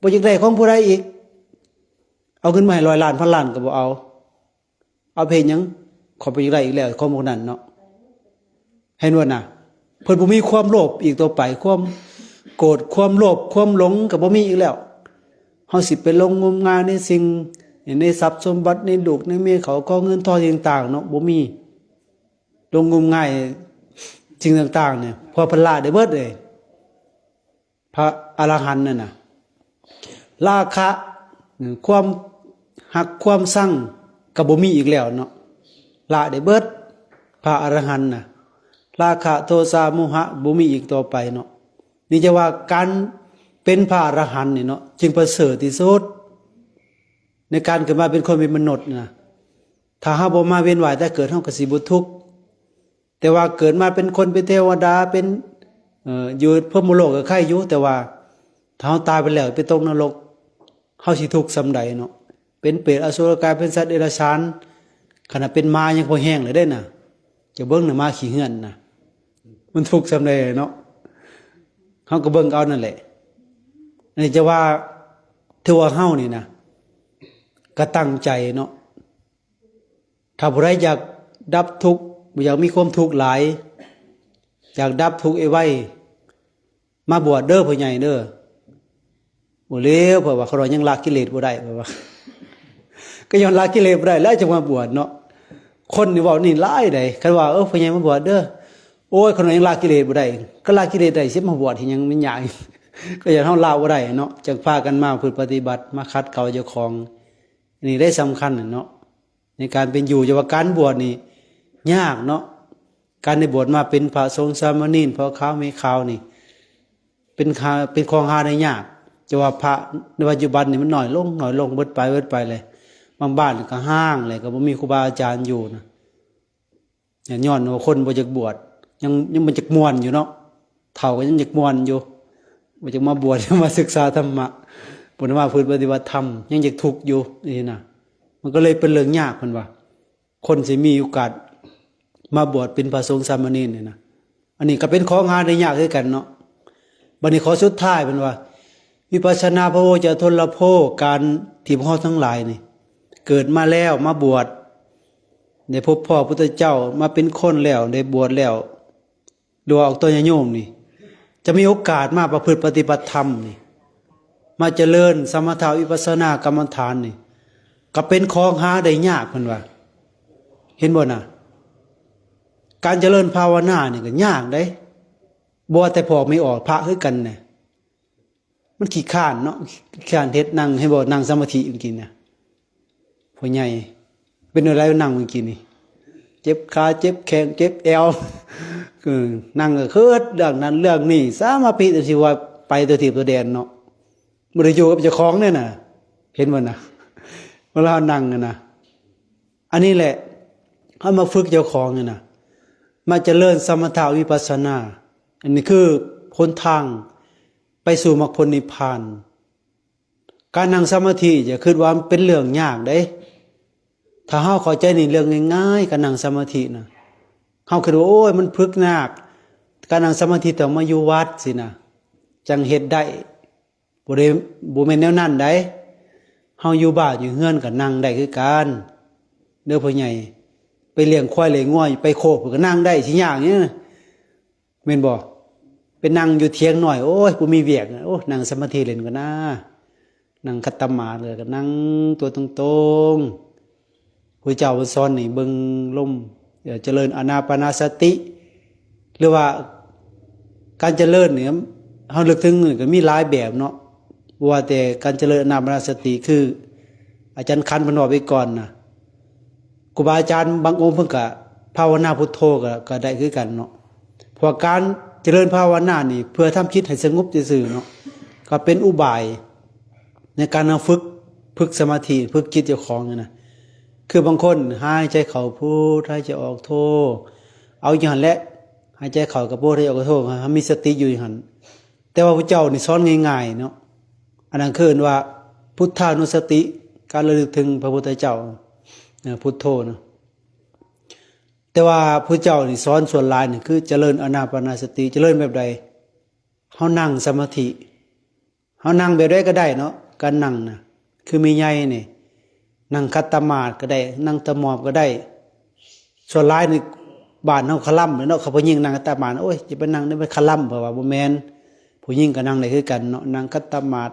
ບໍ່ຢາກໄດ້ຂອງຜູ້ໃດອີກ. ເອົາເງິນມາໃຫ້ຮ້ອຍລ້ານ ພັນລ້ານກໍບໍ່ເອົາ. ເອົາໄປເຮັດຫຍັງ? ຂ້ອຍບໍ່ຢາກໄດ້ອີກແລ້ວ ຂອງພວກນັ້ນເນາະ. ເຫັນບໍ່ນະ? ເພິ່ນບໍ່ມີຄວາມໂລບອີກຕໍ່ໄປ, ຄວາມໂກດ ຄວາມໂລບ ຄວາມຫຼົງກໍບໍ່ມີອີກແລ້ວ. ເຮົາຊິໄປຫຼົງງົມງາຍໃນສິ່ງ ໃນຊັບສົມບັດ ໃນລູກ ໃນເມຍ ເຂົ້າຂອງເງິນທອງ ສິ່ງຕ່າງໆເນາະ, ບໍ່ມີ. ຫຼົງງົມງາຍສິ່ງຕ່າງໆນີ້ ເພາະເພິ່ນລະໄດ້ເບິດເລີຍ. ພະອະລະຫັນນັ້ນນະ ລາຄະ ຄວາມຮັກຄວາມຊັງກໍບໍ່ມີອີກແລ້ວເນາະ, ລະໄດ້ເບິດ. ພະອະລະຫັນນະ ລາຄະ ໂທສະ ໂມຫະ ບໍ່ມີອີກຕໍ່ໄປເນາະ. ນີ້ຈະວ່າການເປັນພະອະລະຫັນນີ້ເນາະ ຈຶ່ງປະເສີດທີ່ສຸດ ໃນການເກີດມາເປັນຄົນເປັນມະນຸດນະ. ຖ້າເຮົາບໍ່ມາວຽນວ່າຍຕາຍເກີດ ເຮົາກໍຊິບໍ່ທຸກ. ແຕ່ວ່າເກີດມາເປັນຄົນ ເປັນເທວະດາ ເປັນ ເອີ ຢູ່ພົມມະໂລກກໍໄຄຢູ່, ແຕ່ວ່າຖ້າເຮົາຕາຍໄປແລ້ວໄປຕົກນະລົກ ເຮົາຊິທຸກສ່ຳໃດເນາະ? ເປັນເປດ ອະສຸລະກາຍ ເປັນສັດເດຍລະສານ, ຂະໜາດເປັນໝາຍັງພໍແຮງເລີຍເດ້ນະ. ຈະເບິ່ງນະ ໝາຂີ້ເຮືອນນະ ມັນທຸກສ່ຳໃດເນາະ? ເຮົາກໍເບິ່ງເອົານັ້ນແຫຼະ. ອັນນີ້ຈະວ່າ ຖືວ່າເຮົານີ້ນະ ກໍຕັ້ງໃຈເນາະ. ຖ້າຜູ້ໃດຢາກດັບທຸກ ບໍ່ຢາກມີຄວາມທຸກຫຼາຍ ຢາກດັບທຸກໄວໆ ມາບວດເດີພໍ່ໃຫຍ່ເດີ. ບໍ່ເລວ ເພາະວ່າຂ້ານ້ອຍຍັງລະກິເລດບໍ່ໄດ້ ເພາະວ່າ ກໍຍ້ອນລະກິເລດບໍ່ໄດ້ແລ້ວຈຶ່ງມາບວດເນາະ. ຄົນນີ້ເວົ້ານີ້ຫຼາຍໃດ໋ ຄັນວ່າ ເອີ ພໍ່ໃຫຍ່ມາບວດເດີ, ໂອ້ຍ ຂ້ານ້ອຍຍັງລະກິເລດບໍ່ໄດ້, ຄັນລະກິເລດໄດ້ ຊິມາບວດເຮັດຫຍັງ ມັນຍາກ. ກໍຍ້ອນເຮົາລະບໍ່ໄດ້ເນາະ ຈຶ່ງພາກັນມາຝຶກປະຕິບັດ ມາຂັດເກົາເຈົ້າຂອງ. ນີ້ໄດ້ສຳຄັນເນາະ. ໃນການເປັນຢູ່. ແຕ່ວ່າການບວດນີ້ຍາກເນາະ, ການໄດ້ບວດມາເປັນພະສົງສາມະເນນ ພໍ່ຂາວແມ່ຂາວນີ້ ເປັນຫາ ເປັນຂອງຫາໄດ້ຍາກ. ແຕ່ວ່າພະໃນປັດຈຸບັນນີ້ມັນໜ້ອຍລົງ ໜ້ອຍລົງ ເບິດໄປ ເບິດໄປເລີຍ. ບາງບ້ານກໍຮ້າງເລີຍ ກໍບໍ່ມີຄູບາອາຈານຢູ່ນະ. ຍ້ອນວ່າຄົນບໍ່ຢາກບວດ, ຍັງ ຍັງບໍ່ຢາກມ່ວນຢູ່ເນາະ, ເຖົ້າກໍຍັງຢາກມ່ວນຢູ່, ບໍ່ຢາກມາບວດ ມາສຶກສາທຳມະ, ບໍ່ໄດ້ມາຝຶກປະຕິບັດທຳ, ຍັງຢາກທຸກຢູ່ ຈັ່ງຊີ້ນະ. ມັນກໍເລີຍເປັນເລື່ອງຍາກ ເພິ່ນວ່າ ຄົນຊິມີໂອກາດມາບວດເປັນພະສົງສາມະເນນນີ້ນະ. ອັນນີ້ກໍເປັນຂອງຫາໄດ້ຍາກຄືກັນເນາະ. ບັດນີ້ຂໍ້ສຸດທ້າຍເພິ່ນວ່າ ວິປັດສະນາພະໂວຈາທຸນລະໂພ ການທີ່ພວກເຮົາທັງຫຼາຍນີ້ ເກີດມາແລ້ວ ມາບວດ ໄດ້ພົບພໍ້ພຸດທະເຈົ້າ ມາເປັນຄົນແລ້ວ ໄດ້ບວດແລ້ວ ຫຼືວ່າອອກຕົວຍາດໂຍມນີ້ ຈະມີໂອກາດມາປະພຶດປະຕິບັດທຳນີ້ ມາຈະເລີນສະມະຖະວິປັດສະນາກຳມະຖານນີ້ ກໍເປັນຂອງຫາໄດ້ຍາກ ເພິ່ນວ່າ. ເຫັນບໍ່ນະ? ການຈະເລີນພາວະນານີ້ກໍຍາກເດ້. ບໍ່ວ່າແຕ່ພໍ່ແມ່ອອກ ພະຄືກັນນະ ມັນຂີ້ຄ້ານເນາະ, ຂີ້ຄ້ານເຮັດ. ນັ່ງ ເຫັນບໍ່? ນັ່ງສະມາທິເມື່ອກີ້ນະ ພໍ່ໃຫຍ່ ເປັນແນວໃດ? ນັ່ງເມື່ອກີ້ນີ້ ເຈັບຂາ ເຈັບແຂ້ງ ເຈັບແອວ ເອີ ນັ່ງກໍຄິດເລື່ອງນັ້ນເລື່ອງນີ້ ສາມາພິທີ່ວ່າໄປຕົວທີບຕົວແດນເນາະ, ບໍ່ໄດ້ຢູ່ກັບເຈົ້າຂອງເດ້ນະ. ເຫັນບໍ່ນະ? ເວລາເຮົານັ່ງນະ ອັນນີ້ແຫຼະ ເຮົາມາຝຶກເຈົ້າຂອງນີ້ນະ ມາຈະເລີນສະມະຖະວິປັດສະນາ. ອັນນີ້ຄືຫົນທາງໄປສູ່ມັກຜົນນິບພານ. ການນັ່ງສະມາທິ ຢ່າຄິດວ່າມັນເປັນເລື່ອງຍາກເດ້. ຖ້າເຮົາເຂົ້າໃຈໃນເລື່ອງງ່າຍໆ ການນັ່ງສະມາທິນະ, ເຮົາຄິດວ່າ ໂອ້ຍ ມັນຝຶກຍາກ, ການນັ່ງສະມາທິຕ້ອງມາຢູ່ວັດຊີ້ນະ ຈັ່ງເຮັດໄດ້. ບໍ່ໄດ້ ບໍ່ແມ່ນແນວນັ້ນໃດ. ເຮົາຢູ່ບ້ານຢູ່ເຮືອນກໍນັ່ງໄດ້ຄືກັນເດີພໍ່ໃຫຍ່. ໄປລ້ຽງຄວາຍລ້ຽງງົວ ໄປໂຄກກໍນັ່ງໄດ້ ຊິຍາກຫຍັງ? ແມ່ນບໍ່? ໄປນັ່ງຢູ່ຖຽງນ້ອຍ ໂອ້ຍ ບໍ່ມີວຽກ ໂອ້ ນັ່ງສະມາທິເຫຼັ້ນກ່ອນນາ, ນັ່ງຂັດຕະໝາດ ແລ້ວກໍນັ່ງຕົວຕົງໆ. ພະເຈົ້າເພິ່ນສອນໃຫ້ເບິ່ງລົມ ເອີ ຈະເລີນອານາປານະສະຕິ ຫຼືວ່າການຈະເລີນນີ້ ເຮົານຶກເຖິງກໍມີຫຼາຍແບບເນາະ. ບໍ່ວ່າແຕ່ການຈະເລີນອານາປານະສະຕິ ຄືອາຈານຂັນເພິ່ນເວົ້າໄປກ່ອນນະ, ຄູບາອາຈານບາງອົງເພິ່ນກໍພາວະນາພຸດໂທ ກໍ ກໍໄດ້ຄືກັນເນາະ. ເພາະວ່າການຈະເລີນພາວະນານີ້ ເພື່ອທຳຈິດໃຫ້ສະຫງົບຊື່ໆເນາະ, ກໍເປັນອຸບາຍໃນການເຮົາຝຶກ ຝຶກສະມາທິ ຝຶກຈິດເຈົ້າຂອງນີ້ນະ. ຄືບາງຄົນຫາຍໃຈເຂົ້າພຸດ ຫາຍໃຈອອກໂທ ເອົາຢູ່ຫັ້ນແຫຼະ, ຫາຍໃຈເຂົ້າກໍພຸດ ຫາຍໃຈອອກກໍໂທ ເຮົາມີສະຕິຢູ່ຫັ້ນ. ແຕ່ວ່າພະເຈົ້ານີ້ສອນງ່າຍໆເນາະ, ອັນນັ້ນຄືເອີ້ນວ່າພຸດທານຸສະຕິ ການລະລຶກເຖິງພະພຸດທະເຈົ້າ ເອີ ພຸດໂທນະ. ແຕ່ວ່າພະເຈົ້ານີ້ສອນສ່ວນຫຼາຍນີ້ ຄືຈະເລີນອານາປານະສະຕິ. ຈະເລີນແບບໃດ? ເຮົານັ່ງສະມາທິ ເຮົານັ່ງແບບໃດກໍໄດ້ເນາະ, ການນັ່ງນະ ຄືແມ່ໃຫຍ່ນີ້ ນັ່ງຂັດຕະໝາດກໍໄດ້ ນັ່ງຕະໝອບກໍໄດ້. ສ່ວນຫຼາຍໃນບ້ານເຮົາຄະລຳເນາະ, ເຂົາຜູ້ຍິງນັ່ງຂັດຕະໝາດ ໂອ້ຍ ຢ່າໄປນັ່ງໃນມັນຄະລຳ, ເພາະວ່າບໍ່ແມ່ນ. ຜູ້ຍິງກໍນັ່ງໄດ້ຄືກັນເນາະ, ນັ່ງຂັດຕະໝາດ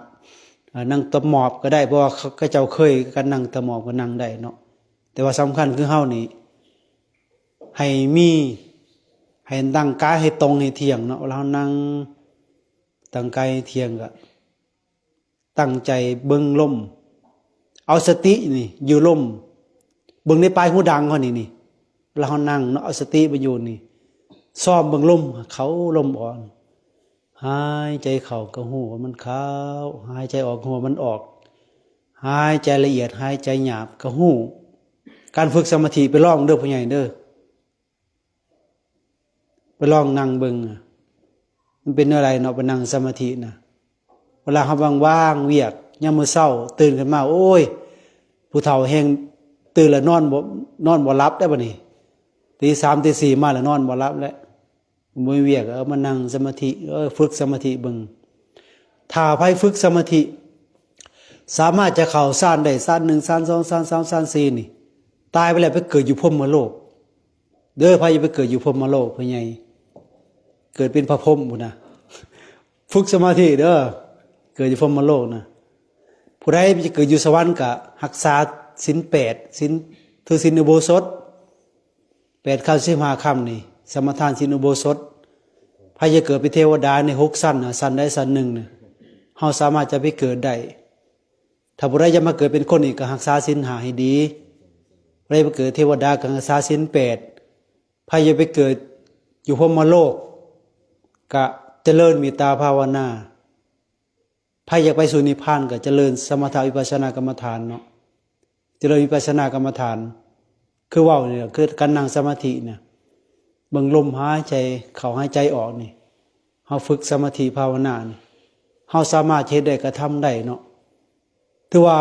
ເອີ ນັ່ງຕະໝອບກໍໄດ້ ເພາະວ່າເຂົາ ເຂົາເຈົ້າເຄີຍກັນນັ່ງຕະໝອບກໍນັ່ງໄດ້ເນາະ. ແຕ່ວ່າສຳຄັນຄືເຮົານີ້ ໃຫ້ມີ ໃຫ້ຕັ້ງກາຍໃຫ້ຕົງໃຫ້ທ່ຽງເນາະ. ເວລາເຮົານັ່ງຕັ້ງກາຍໃຫ້ທ່ຽງ ກໍຕັ້ງໃຈເບິ່ງລົມ, ເອົາສະຕິນີ້ຢູ່ລົມ, ເບິ່ງໃນປາຍຫູດັງເຮົານີ້ ນີ້ ເວລາເຮົານັ່ງເນາະ ເອົາສະຕິມາຢູ່ນີ້, ຊ້ອມເບິ່ງລົມເຂົ້າລົມອອກ. ຫາຍໃຈເຂົ້າກໍຮູ້ວ່າມັນເຂົ້າ, ຫາຍໃຈອອກກໍຮູ້ວ່າມັນອອກ, ຫາຍໃຈລະອຽດ ຫາຍໃຈຫຍາບກໍຮູ້. ການຝຶກສະມາທິ ໄປລອງເດີພໍ່ໃຫຍ່ເດີ, ໄປລອງນັ່ງເບິ່ງ ມັນເປັນແນວໃດເນາະ ໄປນັ່ງສະມາທິນະ. ເວລາເຮົາວ່າງໆວຽກ ຍາມມື້ເຊົ້າຕື່ນຂຶ້ນມາ ໂອ້ຍ ຜູ້ເຖົ້າແຮງ ຕື່ນແລ້ວນອນບໍ່ ນອນບໍ່ຫຼັບແລ້ວບັດນີ້, ຕີສາມຕີສີ່ມາແລ້ວນອນບໍ່ຫຼັບແລ້ວ. ບໍ່ມີວຽກ ເອີ ມານັ່ງສະມາທິ ເອີ ຝຶກສະມາທິເບິ່ງ. ຖ້າໃຜຝຶກສະມາທິ ສາມາດຈະເຂົ້າຊານໄດ້ ຊານໜຶ່ງ ຊານສອງ ຊານສາມ ຊານສີ່ນີ້ ຕາຍໄປແລ້ວໄປເກີດຢູ່ພົມມະໂລກເດີ. ໃຜຢ່າໄປເກີດຢູ່ພົມມະໂລກ ພໍ່ໃຫຍ່, ເກີດເປັນພະພົມພຸ້ນນະ. ຝຶກສະມາທິເດີ, ເກີດຢູ່ພົມມະໂລກນະ. ຜູ້ໃດຈະເກີດຢູ່ສະຫວັນ ກະຮັກສາສິນແປດ ສິນ ຖືສິນອຸໂບສົດ ແປດຄ່ຳ ສິບຫ້າຄ່ຳນີ້ ສະມາທານສິນອຸໂບສົດ. ໃຜຈະເກີດເປັນເທວະດາໃນຫົກຊັ້ນນະ ຊັ້ນໃດຊັ້ນໜຶ່ງນະ ເຮົາສາມາດຈະໄປເກີດໄດ້. ຖ້າຜູ້ໃດຢາກມາເກີດເປັນຄົນອີກ ກໍຮັກສາສິນຫ້າໃຫ້ດີ. ເວ ໄດ້ໄປເກີດເທວະດາ ກະຮັກສາສິນແປດ. ໃຜຢາກໄປເກີດຢູ່ພົມມະໂລກ ກະຈະເລີນເມດຕາພາວະນາ. ໃຜຢາກໄປສູ່ນິບພານ ກະຈະເລີນສະມະຖະວິປັດສະນາກຳມະຖານເນາະ, ຈະເລີນວິປັດສະນາກຳມະຖານ. ຄືເວົ້ານີ້ແຫຼະ ຄືການນັ່ງສະມາທິນະ ເບິ່ງລົມຫາຍໃຈເຂົ້າຫາຍໃຈອອກນີ້ ເຮົາຝຶກສະມາທິພາວະນານີ້ ເຮົາສາມາດເຮັດໄດ້ ກະທຳໄດ້ເນາະ. ຖືວ່າ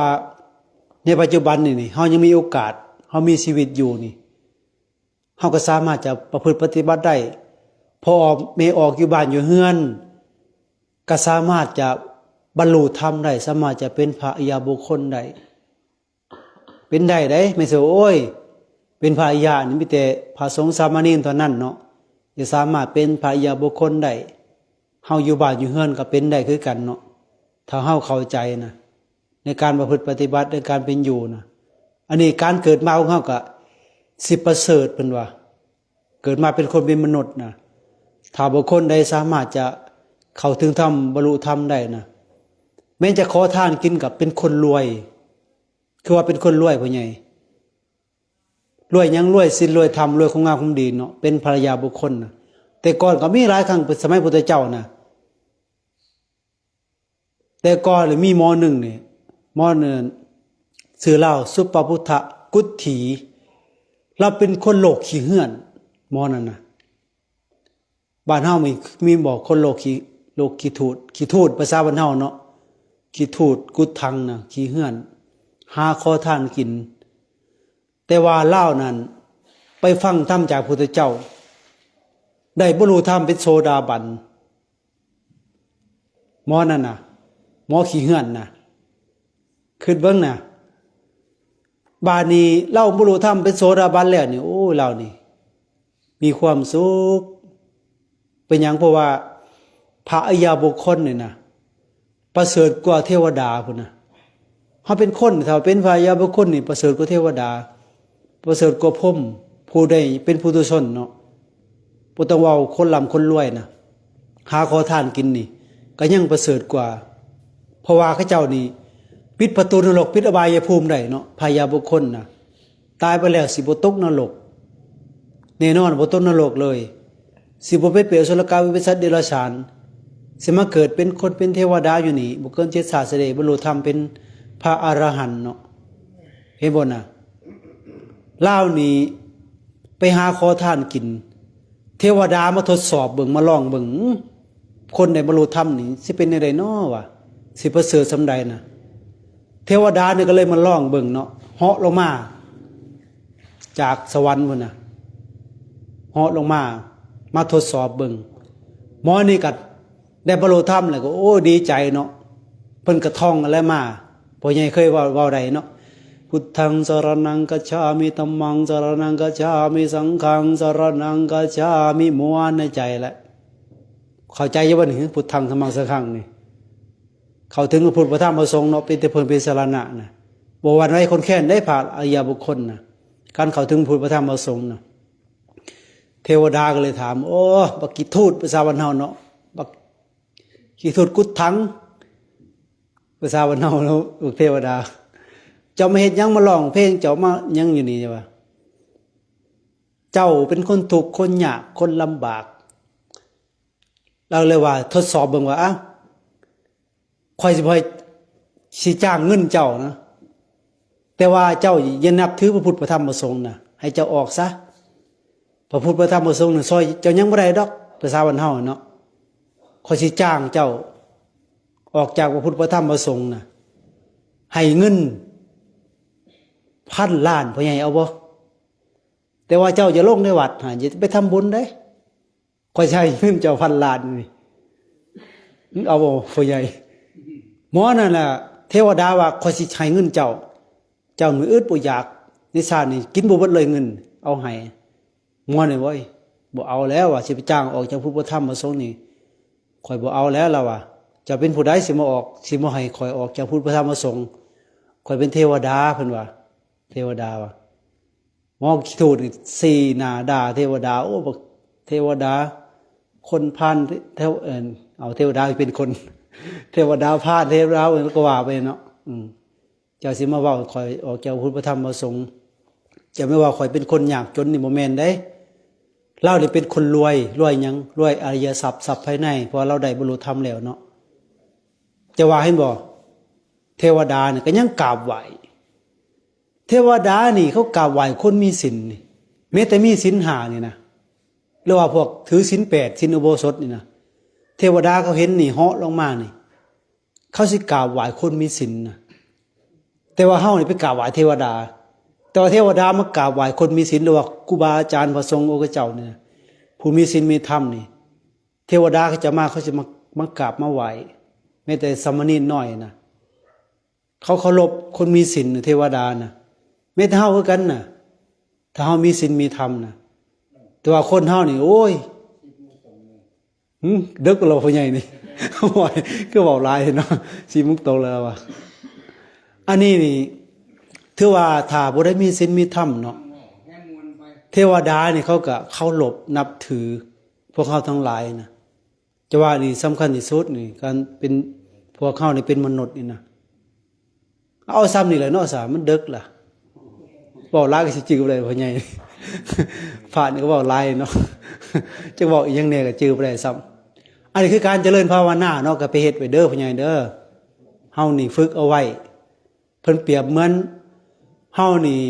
ໃນປັດຈຸບັນນີ້ນີ້ ເຮົາຍັງມີໂອກາດ ເຮົາມີຊີວິດຢູ່ນີ້ ເຮົາກໍສາມາດຈະປະພຶດປະຕິບັດໄດ້. ພໍ່ອອກແມ່ອອກ ຢູ່ບ້ານຢູ່ເຮືອນ ກໍສາມາດຈະບັນລຸທຳໄດ້, ສາມາດຈະເປັນພະອະລິຍະບຸກຄົນໄດ້. ເປັນໄດ້ເດ້ ແມ່ນຊິວ່າ ໂອ້ຍ ເປັນພະອະລິຍະນີ້ມີແຕ່ພະສົງສາມະເນນເທົ່ານັ້ນເນາະ ຈະສາມາດເປັນພະອະລິຍະບຸກຄົນໄດ້. ເຮົາຢູ່ບ້ານຢູ່ເຮືອນກໍເປັນໄດ້ຄືກັນເນາະ ຖ້າເຮົາເຂົ້າໃຈນະ ໃນການປະພຶດປະຕິບັດ ໃນການເປັນຢູ່ນະ. ອັນນີ້ການເກີດມາຂອງເຮົາກໍຊິປະເສີດ ເພິ່ນວ່າ ເກີດມາເປັນຄົນເປັນມະນຸດນະ ຖ້າບຸກຄົນໃດສາມາດຈະເຂົ້າເຖິງທຳ ບັນລຸທຳໄດ້ນະ ແມ່ນຈະຂໍທານກິນກໍເປັນຄົນລວຍ. ຄືວ່າເປັນຄົນລວຍ ພໍ່ໃຫຍ່ ລວຍຫຍັງ? ລວຍສິນ ລວຍທຳ ລວຍຄວາມງາມຄວາມດີເນາະ ເປັນພະອະລິຍະບຸກຄົນນະ. ແຕ່ກ່ອນກໍມີຫຼາຍຄັ້ງ ເປັນສະໄໝພຸດທະເຈົ້ານະ. ແຕ່ກ່ອນມີໝໍໜຶ່ງນີ້ ໝໍໜຶ່ງ ຊື່ລາວ ສຸປະພຸດທະກຸດຖີ ລາວເປັນຄົນໂລກຂີ້ເຫືອນ ໝໍນັ້ນນະ. ບ້ານເຮົາມີ ມີບໍ່ຄົນໂລກຂີ້ ໂລກຂີ້ທູດ ຂີ້ທູດພາສາບ້ານເຮົາເນາະ ຂີ້ທູດກຸດຖັງນະ ຂີ້ເຫືອນ ຫາຂໍທານກິນ. ແຕ່ວ່າລາວນັ້ນໄປຟັງທຳຈາກພຸດທະເຈົ້າ ໄດ້ບັນລຸທຳເປັນໂສດາບັນ. ໝໍນັ້ນນະ ໝໍຂີ້ເຫືອນນະ ຄິດເບິ່ງນະ. ບາດນີ້ລາວບັນລຸທຳເປັນໂສດາບັນແລ້ວນີ້ ໂອ້ ລາວນີ້ມີຄວາມສຸກ. ເປັນຫຍັງ? ເພາະວ່າພະອະລິຍະບຸກຄົນນີ້ນະ ປະເສີດກວ່າເທວະດາພຸ້ນນະ. ເຮົາເປັນຄົນ ຖ້າເປັນພະອະລິຍະບຸກຄົນນີ້ ປະເສີດກວ່າເທວະດາ ປະເສີດກວ່າພົມ ຜູ້ໃດເປັນປຸຖຸຊົນເນາະ ບໍ່ຕ້ອງເວົ້າຄົນລ່ຳຄົນລວຍນະ ຫາຂໍທານກິນນີ້ ກໍຍັງປະເສີດກວ່າ. ເພາະວ່າເຂົາເຈົ້ານີ້ປິດປະຕູນະລົກ ປິດອະບາຍຍະພູມໄດ້ເນາະ ພະອະລິຍະບຸກຄົນນະ. ຕາຍໄປແລ້ວຊິບໍ່ຕົກນະລົກ ແນ່ນອນ ບໍ່ຕົກນະລົກເລີຍ. ຊິບໍ່ໄປເປດອະສຸລະກາຍ ໄປເປັນສັດເດຍລະສານ ຊິມາເກີດເປັນຄົນເປັນເທວະດາຢູ່ນີ້ ບໍ່ເກີນເຈັດຊາດ ຊິໄດ້ບັນລຸທຳເປັນພະອະລະຫັນເນາະ. ເຫັນບໍ່ນະ? ລາວນີ້ໄປຫາຂໍທານກິນ ເທວະດາມາທົດສອບເບິ່ງ ມາລອງເບິ່ງ ຄົນໄດ້ບັນລຸທຳນີ້ຊິເປັນແນວໃດນໍວ່າ ຊິປະເສີດສ່ຳໃດນະ. ເທວະດານີ້ກໍເລີຍມາລອງເບິ່ງເນາະ ເຫາະລົງມາຈາກສະຫວັນພຸ້ນນະ ເຫາະລົງມາ ມາທົດສອບເບິ່ງ. ໝໍນີ້ກໍໄດ້ບັນລຸທຳແລ້ວກໍ ໂອ້ ດີໃຈເນາະ ເພິ່ນກໍທ່ອງແລ້ວມາ. ພໍ່ໃຫຍ່ເຄີຍເວົ້າ ເວົ້າໄດ້ເນາະ ພຸດທັງສະຣະນັງກັດສາມິ ທຳມັງສະຣະນັງກັດສາມິ ສັງຄັງສະຣະນັງກັດສາມິ ມ່ວນໃນໃຈແຫຼະ. ເຂົ້າໃຈຢູ່ບໍ່ນີ້? ພຸດທັງທຳມັງສັງຄັງນີ້ ເຂົ້າເຖິງພະພຸດ ພະທຳ ພະສົງເນາະ ເປັນແຕ່ເພິ່ງ ເປັນສະຣະນະນະ. ບໍ່ຫວັ່ນໄຫວຄອນແຄນໄດ້ ພະອະລິຍະບຸກຄົນນະ ການເຂົ້າເຖິງພະພຸດ ພະທຳ ພະສົງນະ. ເທວະດາກໍເລີຍຖາມ ໂອ້ ບັກຂີ້ທູດ ພາສາບ້ານເຮົາເນາະ ບັກຂີ້ທູດກຸດຖັງ ພາສາບ້ານເຮົາເນາະ ບັກເທວະດາ ເຈົ້າມາເຮັດຫຍັງ? ມາຮ້ອງເພງ ເຈົ້າມາຫຍັງຢູ່ນີ້? ວ່າ ເຈົ້າເປັນຄົນທຸກຄົນຍາກຄົນລຳບາກ. ລາວເລີຍວ່າທົດສອບເບິ່ງວ່າ ອ້າວ ຂ້ອຍຊິບໍ່ໃຫ້ ຊິຈ້າງເງິນເຈົ້ານະ ແຕ່ວ່າເຈົ້າຢ່ານັບຖືພະພຸດ ພະທຳ ພະສົງນະ ໃຫ້ເຈົ້າອອກຊະ. ພະພຸດ ພະທຳ ພະສົງນະ ຊ່ອຍເຈົ້າຫຍັງບໍ່ໄດ້ດອກ ພາສາບ້ານເຮົາເນາະ. ຂ້ອຍຊິຈ້າງເຈົ້າອອກຈາກພະພຸດ ພະທຳ ພະສົງນະ ໃຫ້ເງິນພັນລ້ານ ພໍ່ໃຫຍ່ເອົາບໍ່? ແຕ່ວ່າເຈົ້າຢ່າລົງໃນວັດຫັ້ນ ຢ່າໄປທຳບຸນເດ້. ຂ້ອຍຊິໃຫ້ເງິນເຈົ້າພັນລ້ານນີ້ ເອົາບໍ່ ພໍ່ໃຫຍ່? ໝໍນັ້ນລະ ເທວະດາວ່າ ຂ້ອຍຊິໃຫ້ເງິນເຈົ້າ ເຈົ້າມື້ອຶດບໍ່ຢາກ ໃນຊາດນີ້ກິນບໍ່ເບິດເລີຍເງິນ ເອົາໃຫ້. ໝໍນີ້ ໂອ້ຍ ບໍ່ເອົາແລ້ວວ່າ ຊິໄປຈ້າງອອກຈາກພຸດ ພະທຳ ພະສົງນີ້ ຂ້ອຍບໍ່ເອົາແລ້ວ ລາວວ່າ. ເຈົ້າເປັນຜູ້ໃດຊິມາອອກ ຊິມາໃຫ້ຂ້ອຍອອກຈາກພຸດ ພະທຳ ພະສົງ? ຂ້ອຍເປັນເທວະດາ ເພິ່ນວ່າ ເທວະດາວ່າ. ໝໍຂີ້ທູດນີ້ຊີ້ໜ້າດ່າເທວະດາ ໂອ້ ບັກເທວະດາ ຄົນພານ ເທວ ເອີ້ນ ເອົາເທວະດາເປັນຄົນ ເທວະດາພານ ເທວະດາ ເອີ້ນ ກໍວ່າໄປເນາະ. ອືມ ເຈົ້າຊິມາເວົ້າຂ້ອຍອອກຈາກພຸດ ພະທຳ ພະສົງ ຈະແມ່ນວ່າຂ້ອຍເປັນຄົນຍາກຈົນນີ້ ບໍ່ແມ່ນເດ້. ລາວນີ້ເປັນຄົນລວຍ, ລວຍຫຍັງ? ລວຍອະລິຍະຊັບ, ຊັບພາຍໃນ, ເພາະວ່າລາວໄດ້ບັນລຸທຳແລ້ວເນາະ. ຈະວ່າເຫັນບໍ່? ເທວະດານີ້ກໍຍັງກາບໄຫວ້. ເທວະດານີ້ເຂົາກາບໄຫວ້ຄົນມີສິນນີ້, ແມ້ແຕ່ມີສິນຫ້ານີ້ນະ, ຫຼືວ່າພວກຖືສິນແປດ, ສິນອຸໂບສົດນີ້ນະ, ເທວະດາເຂົາເຫັນນີ້ ເຫາະລົງມານີ້, ເຂົາຊິກາບໄຫວ້ຄົນມີສິນນະ. ແຕ່ວ່າເຮົານີ້ໄປກາບໄຫວ້ເທວະດາ, ແຕ່ວ່າເທວະດາມາກາບໄຫວ້ຄົນມີສິນ ຫຼືວ່າຄູບາອາຈານ ພະສົງ ອົງຄະເຈົ້ານີ້ນະ, ຜູ້ມີສິນມີທຳນີ້, ເທວະດາເຂົາຈະມາ, ເຂົາຊິມາ, ມາກາບມາໄຫວ້. ແມ້ແຕ່ສາມະເນນນ້ອຍນະ, ເຂົາເຄົາລົບຄົນມີສິນ ເທວະດານະ. ແມ້ແຕ່ເຮົາຄືກັນນະ, ຖ້າເຮົາມີສິນມີທຳນະ. ແຕ່ວ່າຄົນເຮົານີ້ ໂອ້ຍ, ຫຶ ເດິກແລ້ວພໍ່ໃຫຍ່ນີ້. ໂອ້ຍ, ຄືເວົ້າຫຼາຍເນາະ, ສີ່ໂມງຕົງແລ້ວວ່າ. ອັນນີ້ນີ້ ຖືວ່າຖ້າບໍ່ໄດ້ມີສິນມີທຳເນາະ, ເທວະດານີ້ເຂົາກໍເຄົາລົບນັບຖືພວກເຮົາທັງຫຼາຍນະ. ຈະວ່ານີ້ສຳຄັນທີ່ສຸດນີ້, ການເປັນ, ພວກເຮົານີ້ເປັນມະນຸດນີ້ນະ. ເອົາສ່ຳນີ້ແຫຼະເນາະ ສາ, ມັນເດິກລະ. ເວົ້າຫຼາຍກໍຊິຈື່ບໍ່ໄດ້ ພໍ່ໃຫຍ່. ພະນີ້ກໍເວົ້າຫຼາຍເນາະ, ຈັກເວົ້າອີ່ຫຍັງແດ່ກໍຈື່ບໍ່ໄດ້ຊ້ຳ. ອັນນີ້ຄືການຈະເລີນພາວະນາເນາະ, ກໍໄປເຮັດໄວ້ເດີ ພໍ່ໃຫຍ່ເດີ. ເຮົານີ້ຝຶກເອົາໄວ້. ເພິ່ນປຽບເໝືອນເຮົານີ້,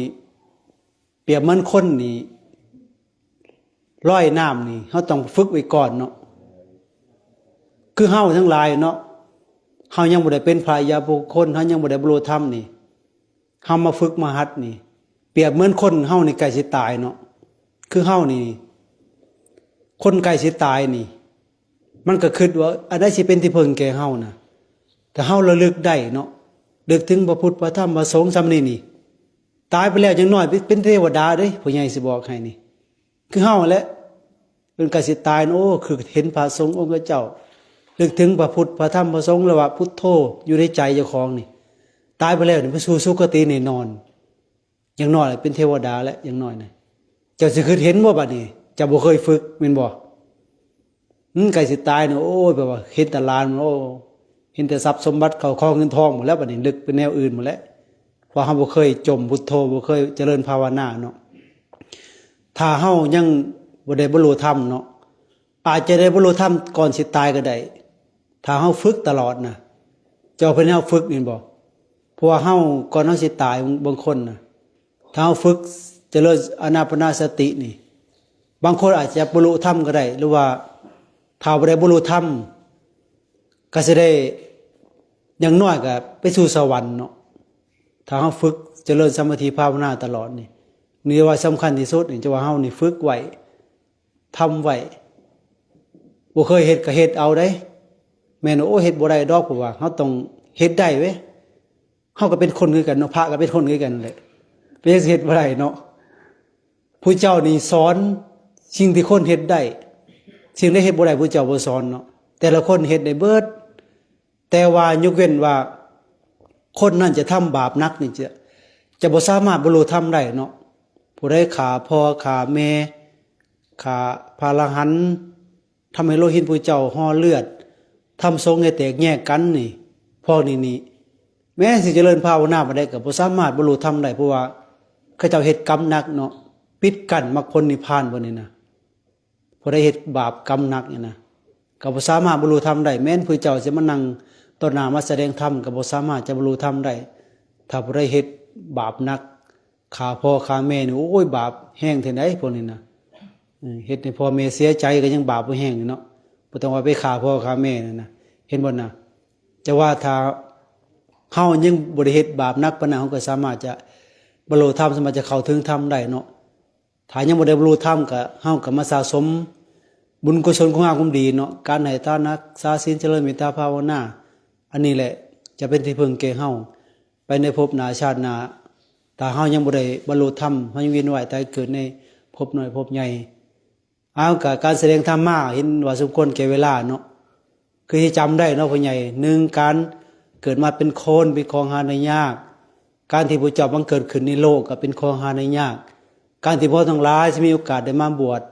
ປຽບເໝືອນຄົນນີ້ ລອຍນ້ຳນີ້ ເຮົາຕ້ອງຝຶກໄວ້ກ່ອນເນາະ. ຄືເຮົາທັງຫຼາຍເນາະ, ເຮົາຍັງບໍ່ໄດ້ເປັນພະອະລິຍະບຸກຄົນ, ເຮົາຍັງບໍ່ໄດ້ບັນລຸທຳນີ້, ເຮົາມາຝຶກມາຫັດນີ້ ປຽບເໝືອນຄົນເຮົານີ້ໃກ້ຊິຕາຍເນາະ. ຄືເຮົານີ້ ຄົນໃກ້ຊິຕາຍນີ້ ມັນກໍຄິດວ່າອັນໃດຊິເປັນທີ່ເພິ່ງແກ່ເຮົານະ. ຖ້າເຮົາລະລຶກໄດ້ເນາະ, ນຶກເຖິງພະພຸດ ພະທຳ ພະສົງ ສາມະເນນນີ້, ຕາຍໄປແລ້ວ ຢ່າງໜ້ອຍເປັນ, ເປັນເທວະດາເດ້, ພໍ່ໃຫຍ່ຊິບອກໃຫ້ນີ້. ຄືເຮົາຫັ້ນແຫຼະ, ເພິ່ນກໍຊິຕາຍ, ໂອ້, ຄືເຫັນພະສົງອົງຄະເຈົ້າ, ນຶກເຖິງພະພຸດ ພະທຳ ພະສົງ ຫຼືວ່າພຸດໂທຢູ່ໃນໃຈເຈົ້າຂອງນີ້, ຕາຍໄປແລ້ວນີ້ ໄປສູ່ສຸຄະຕິແນ່ນອນ. ຢ່າງໜ້ອຍເປັນເທວະດາແຫຼະ, ຢ່າງໜ້ອຍນະ. ເຈົ້າຊິຄິດເຫັນບໍ່ບັດນີ້? ເຈົ້າບໍ່ເຄີຍຝຶກແມ່ນບໍ່? ອືມ, ໃກ້ຊິຕາຍນະ, ໂອ້ຍ, ແບບວ່າເຫັນແຕ່ຫຼານ, ໂອ້, ເຫັນແຕ່ຊັບສົມບັດເຂົ້າຂອງເງິນທອງໝົດແລ້ວ, ບັດນີ້ນຶກໄປແນວອື່ນໝົດແລ້ວ. ເພາະເຮົາບໍ່ເຄີຍຈົ່ມພຸດໂທ, ບໍ່ເຄີຍຈະເລີນພາວະນາເນາະ. ຖ້າເຮົາຍັງບໍ່ໄດ້ບັນລຸທຳເນາະ, ອາດຈະໄດ້ບັນລຸທຳກ່ອນຊິຕາຍກໍໄດ້, ຖ້າເຮົາຝຶກຕະຫຼອດນະ. ເຈົ້າເພິ່ນໃຫ້ເຮົາຝຶກແມ່ນບໍ່? ເພາະວ່າເຮົາ ກ່ອນເຮົາຊິຕາຍ, ບາງ, ບາງຄົນນະ, ຖ້າເຮົາຝຶກຈະເລີນອານາປານະສະຕິນີ້, ບາງຄົນອາດຈະບັນລຸທຳກໍໄດ້, ຫຼືວ່າຖ້າບໍ່ໄດ້ບັນລຸທຳ ກໍຊິໄດ້, ຢ່າງໜ້ອຍກໍໄປສູ່ສະຫວັນເນາະ. ຖ້າເຮົາຝຶກຈະເລີນສະມາທິພາວະນາຕະຫຼອດນີ້, ນີ້ວ່າສຳຄັນທີ່ສຸດນີ້, ຈະວ່າເຮົານີ້ຝຶກໄວ້ ທຳໄວ້, ບໍ່ເຄີຍເຮັດກໍເຮັດເອົາເດ້. ແມ່ນວ່າ ໂອ້ ເຮັດບໍ່ໄດ້ດອກ, ເພາະວ່າເຮົາຕ້ອງເຮັດໄດ້ເວີຍ. ເຮົາກໍເປັນຄົນຄືກັນເນາະ, ພະກໍເປັນຄົນຄືກັນແຫຼະ, ເປັນຫຍັງຊິເຮັດບໍ່ໄດ້ເນາະ? ຜູ້ເຈົ້ານີ້ສອນສິ່ງທີ່ຄົນເຮັດໄດ້, ສິ່ງໃດເຮັດບໍ່ໄດ້ ຜູ້ເຈົ້າບໍ່ສອນເນາະ. ແຕ່ລະຄົນເຮັດໄດ້ເບິດ. ແຕ່ວ່າຍົກເວັ້ນວ່າຄົນນັ້ນຈະທຳບາບໜັກນີ້ ຈະ, ຈະບໍ່ສາມາດບັນລຸທຳໄດ້ເນາະ. ຜູ້ໃດຂ້າພໍ່ຂ້າແມ່, ຂ້າພະອະລະຫັນ, ທຳໃຫ້ໂລຫິດພະເຈົ້າຫໍ່ເລືອດ, ທຳສົງໃຫ້ແຕກແຍກກັນນີ້, ພວກນີ້ນີ້ ແມ້ຊິຈະເລີນພາວະນາປານໃດກໍບໍ່ສາມາດບັນລຸທຳໄດ້, ເພາະວ່າເຂົາເຈົ້າເຮັດກຳໜັກເນາະ, ປິດກັ້ນມັກຜົນນິບພານເພິ່ນນີ້ນະ. ຜູ້ໃດເຮັດບາບກຳໜັກນີ້ນະ ກໍບໍ່ສາມາດບັນລຸທຳໄດ້. ແມ່ນພະເຈົ້າຊິມານັ່ງຕໍ່ໜ້າມາສະແດງທຳ ກໍບໍ່ສາມາດຈະບັນລຸທຳໄດ້. ຖ້າຜູ້ໃດເຮັດບາບໜັກ ຂ້າພໍ່ຂ້າແມ່ນີ້ ໂອ້ຍ ບາບແຮງແທ້ໃດພວກນີ້ນະ. ເອີ ເຮັດໃຫ້ພໍ່ແມ່ເສຍໃຈກໍຍັງບາບບໍ່ແຮງນີ້ເນາະ, ບໍ່ຕ້ອງວ່າໄປຂ້າພໍ່ຂ້າແມ່ນັ້ນນະ. ເຫັນບໍ່ນະ? ຈະວ່າຖ້າເຮົາຍັງບໍ່ໄດ້ເຮັດບາບໜັກປານນັ້ນ ເຮົາກໍສາມາດຈະບັນລຸທຳ, ສາມາດຈະເຂົ້າເຖິງທຳໄດ້ເນາະ. ຖ້າຍັງບໍ່ໄດ້ບັນລຸທຳ ກໍ ເຮົາກໍມາສະສົມບຸນກຸສົນ ຄວາມງາມຄວາມດີເນາະ, ການໃຫ້ທານ, ຮັກສາສິນ, ຈະເລີນເມດຕາພາວະນາ, ອັນນີ້ແຫຼະຈະເປັນທີ່ເພິ່ງແກ່ເຮົາໄປໃນພົບໜ້າຊາດໜ້າ. ຖ້າເຮົາຍັງບໍ່ໄດ້ບັນລຸທຳ, ເຮົາຍັງວຽນວ່າຍຕາຍເກີດໃນພົບນ້ອຍພົບໃຫຍ່. ເອົາ, ກະການສະແດງທຳມາ ເຫັນວ່າສົມຄວນແກ່ເວລາເນາະ. ຄືທີ່ຈຳໄດ້ເນາະ ພໍ່ໃຫຍ່, ໜຶ່ງ ການເກີດມາເປັນຄົນ ເປັນຂອງຫາໄດ້ຍາກ, ການທີ່ພະເຈົ້າບັງເກີດຂຶ້ນໃນໂລກກໍເປັນຂອງຫາໄດ້ຍາກ, ການທີ່ພວກເຮົາທັງຫຼາຍຊິມີໂອກາດໄດ້ມາບວດ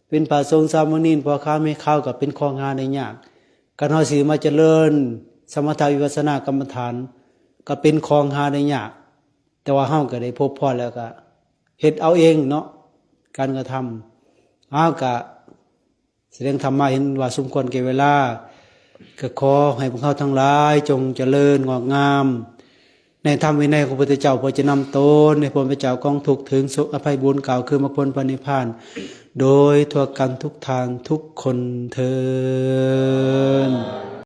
ເປັນພະສົງສາມະເນນ ພໍ່ຂາວແມ່ຂາວ ກໍເປັນຂອງຫາໄດ້ຍາກ, ການເຮົາຊິມາຈະເລີນສະມະຖະວິປັດສະນາກຳມະຖານ ກໍເປັນຂອງຫາໄດ້ຍາກ. ແຕ່ວ່າເຮົາກໍໄດ້ພົບພໍ້ແລ້ວ ກໍ ເຮັດເອົາເອງເນາະ ການກະທຳ. ອ້າວ ກະສະແດງທຳມາເຫັນວ່າສົມຄວນແກ່ເວລາ ກະຂໍໃຫ້ພວກເຮົາທັງຫຼາຍຈົ່ງຈະເລີນງອກງາມ ໃນທຳວິໄນຂອງພະພຸດທະເຈົ້າ ເພື່ອຈະນຳຕົນໃຫ້ພົ້ນຈາກກອງທຸກ ເຖິງສຸກອະໄພບຸນ ກ່າວຄືມາຜົນພະນິບພານ ໂດຍທົ່ວກັນທຸກທ່ານທຸກຄົນເທີ້ນ.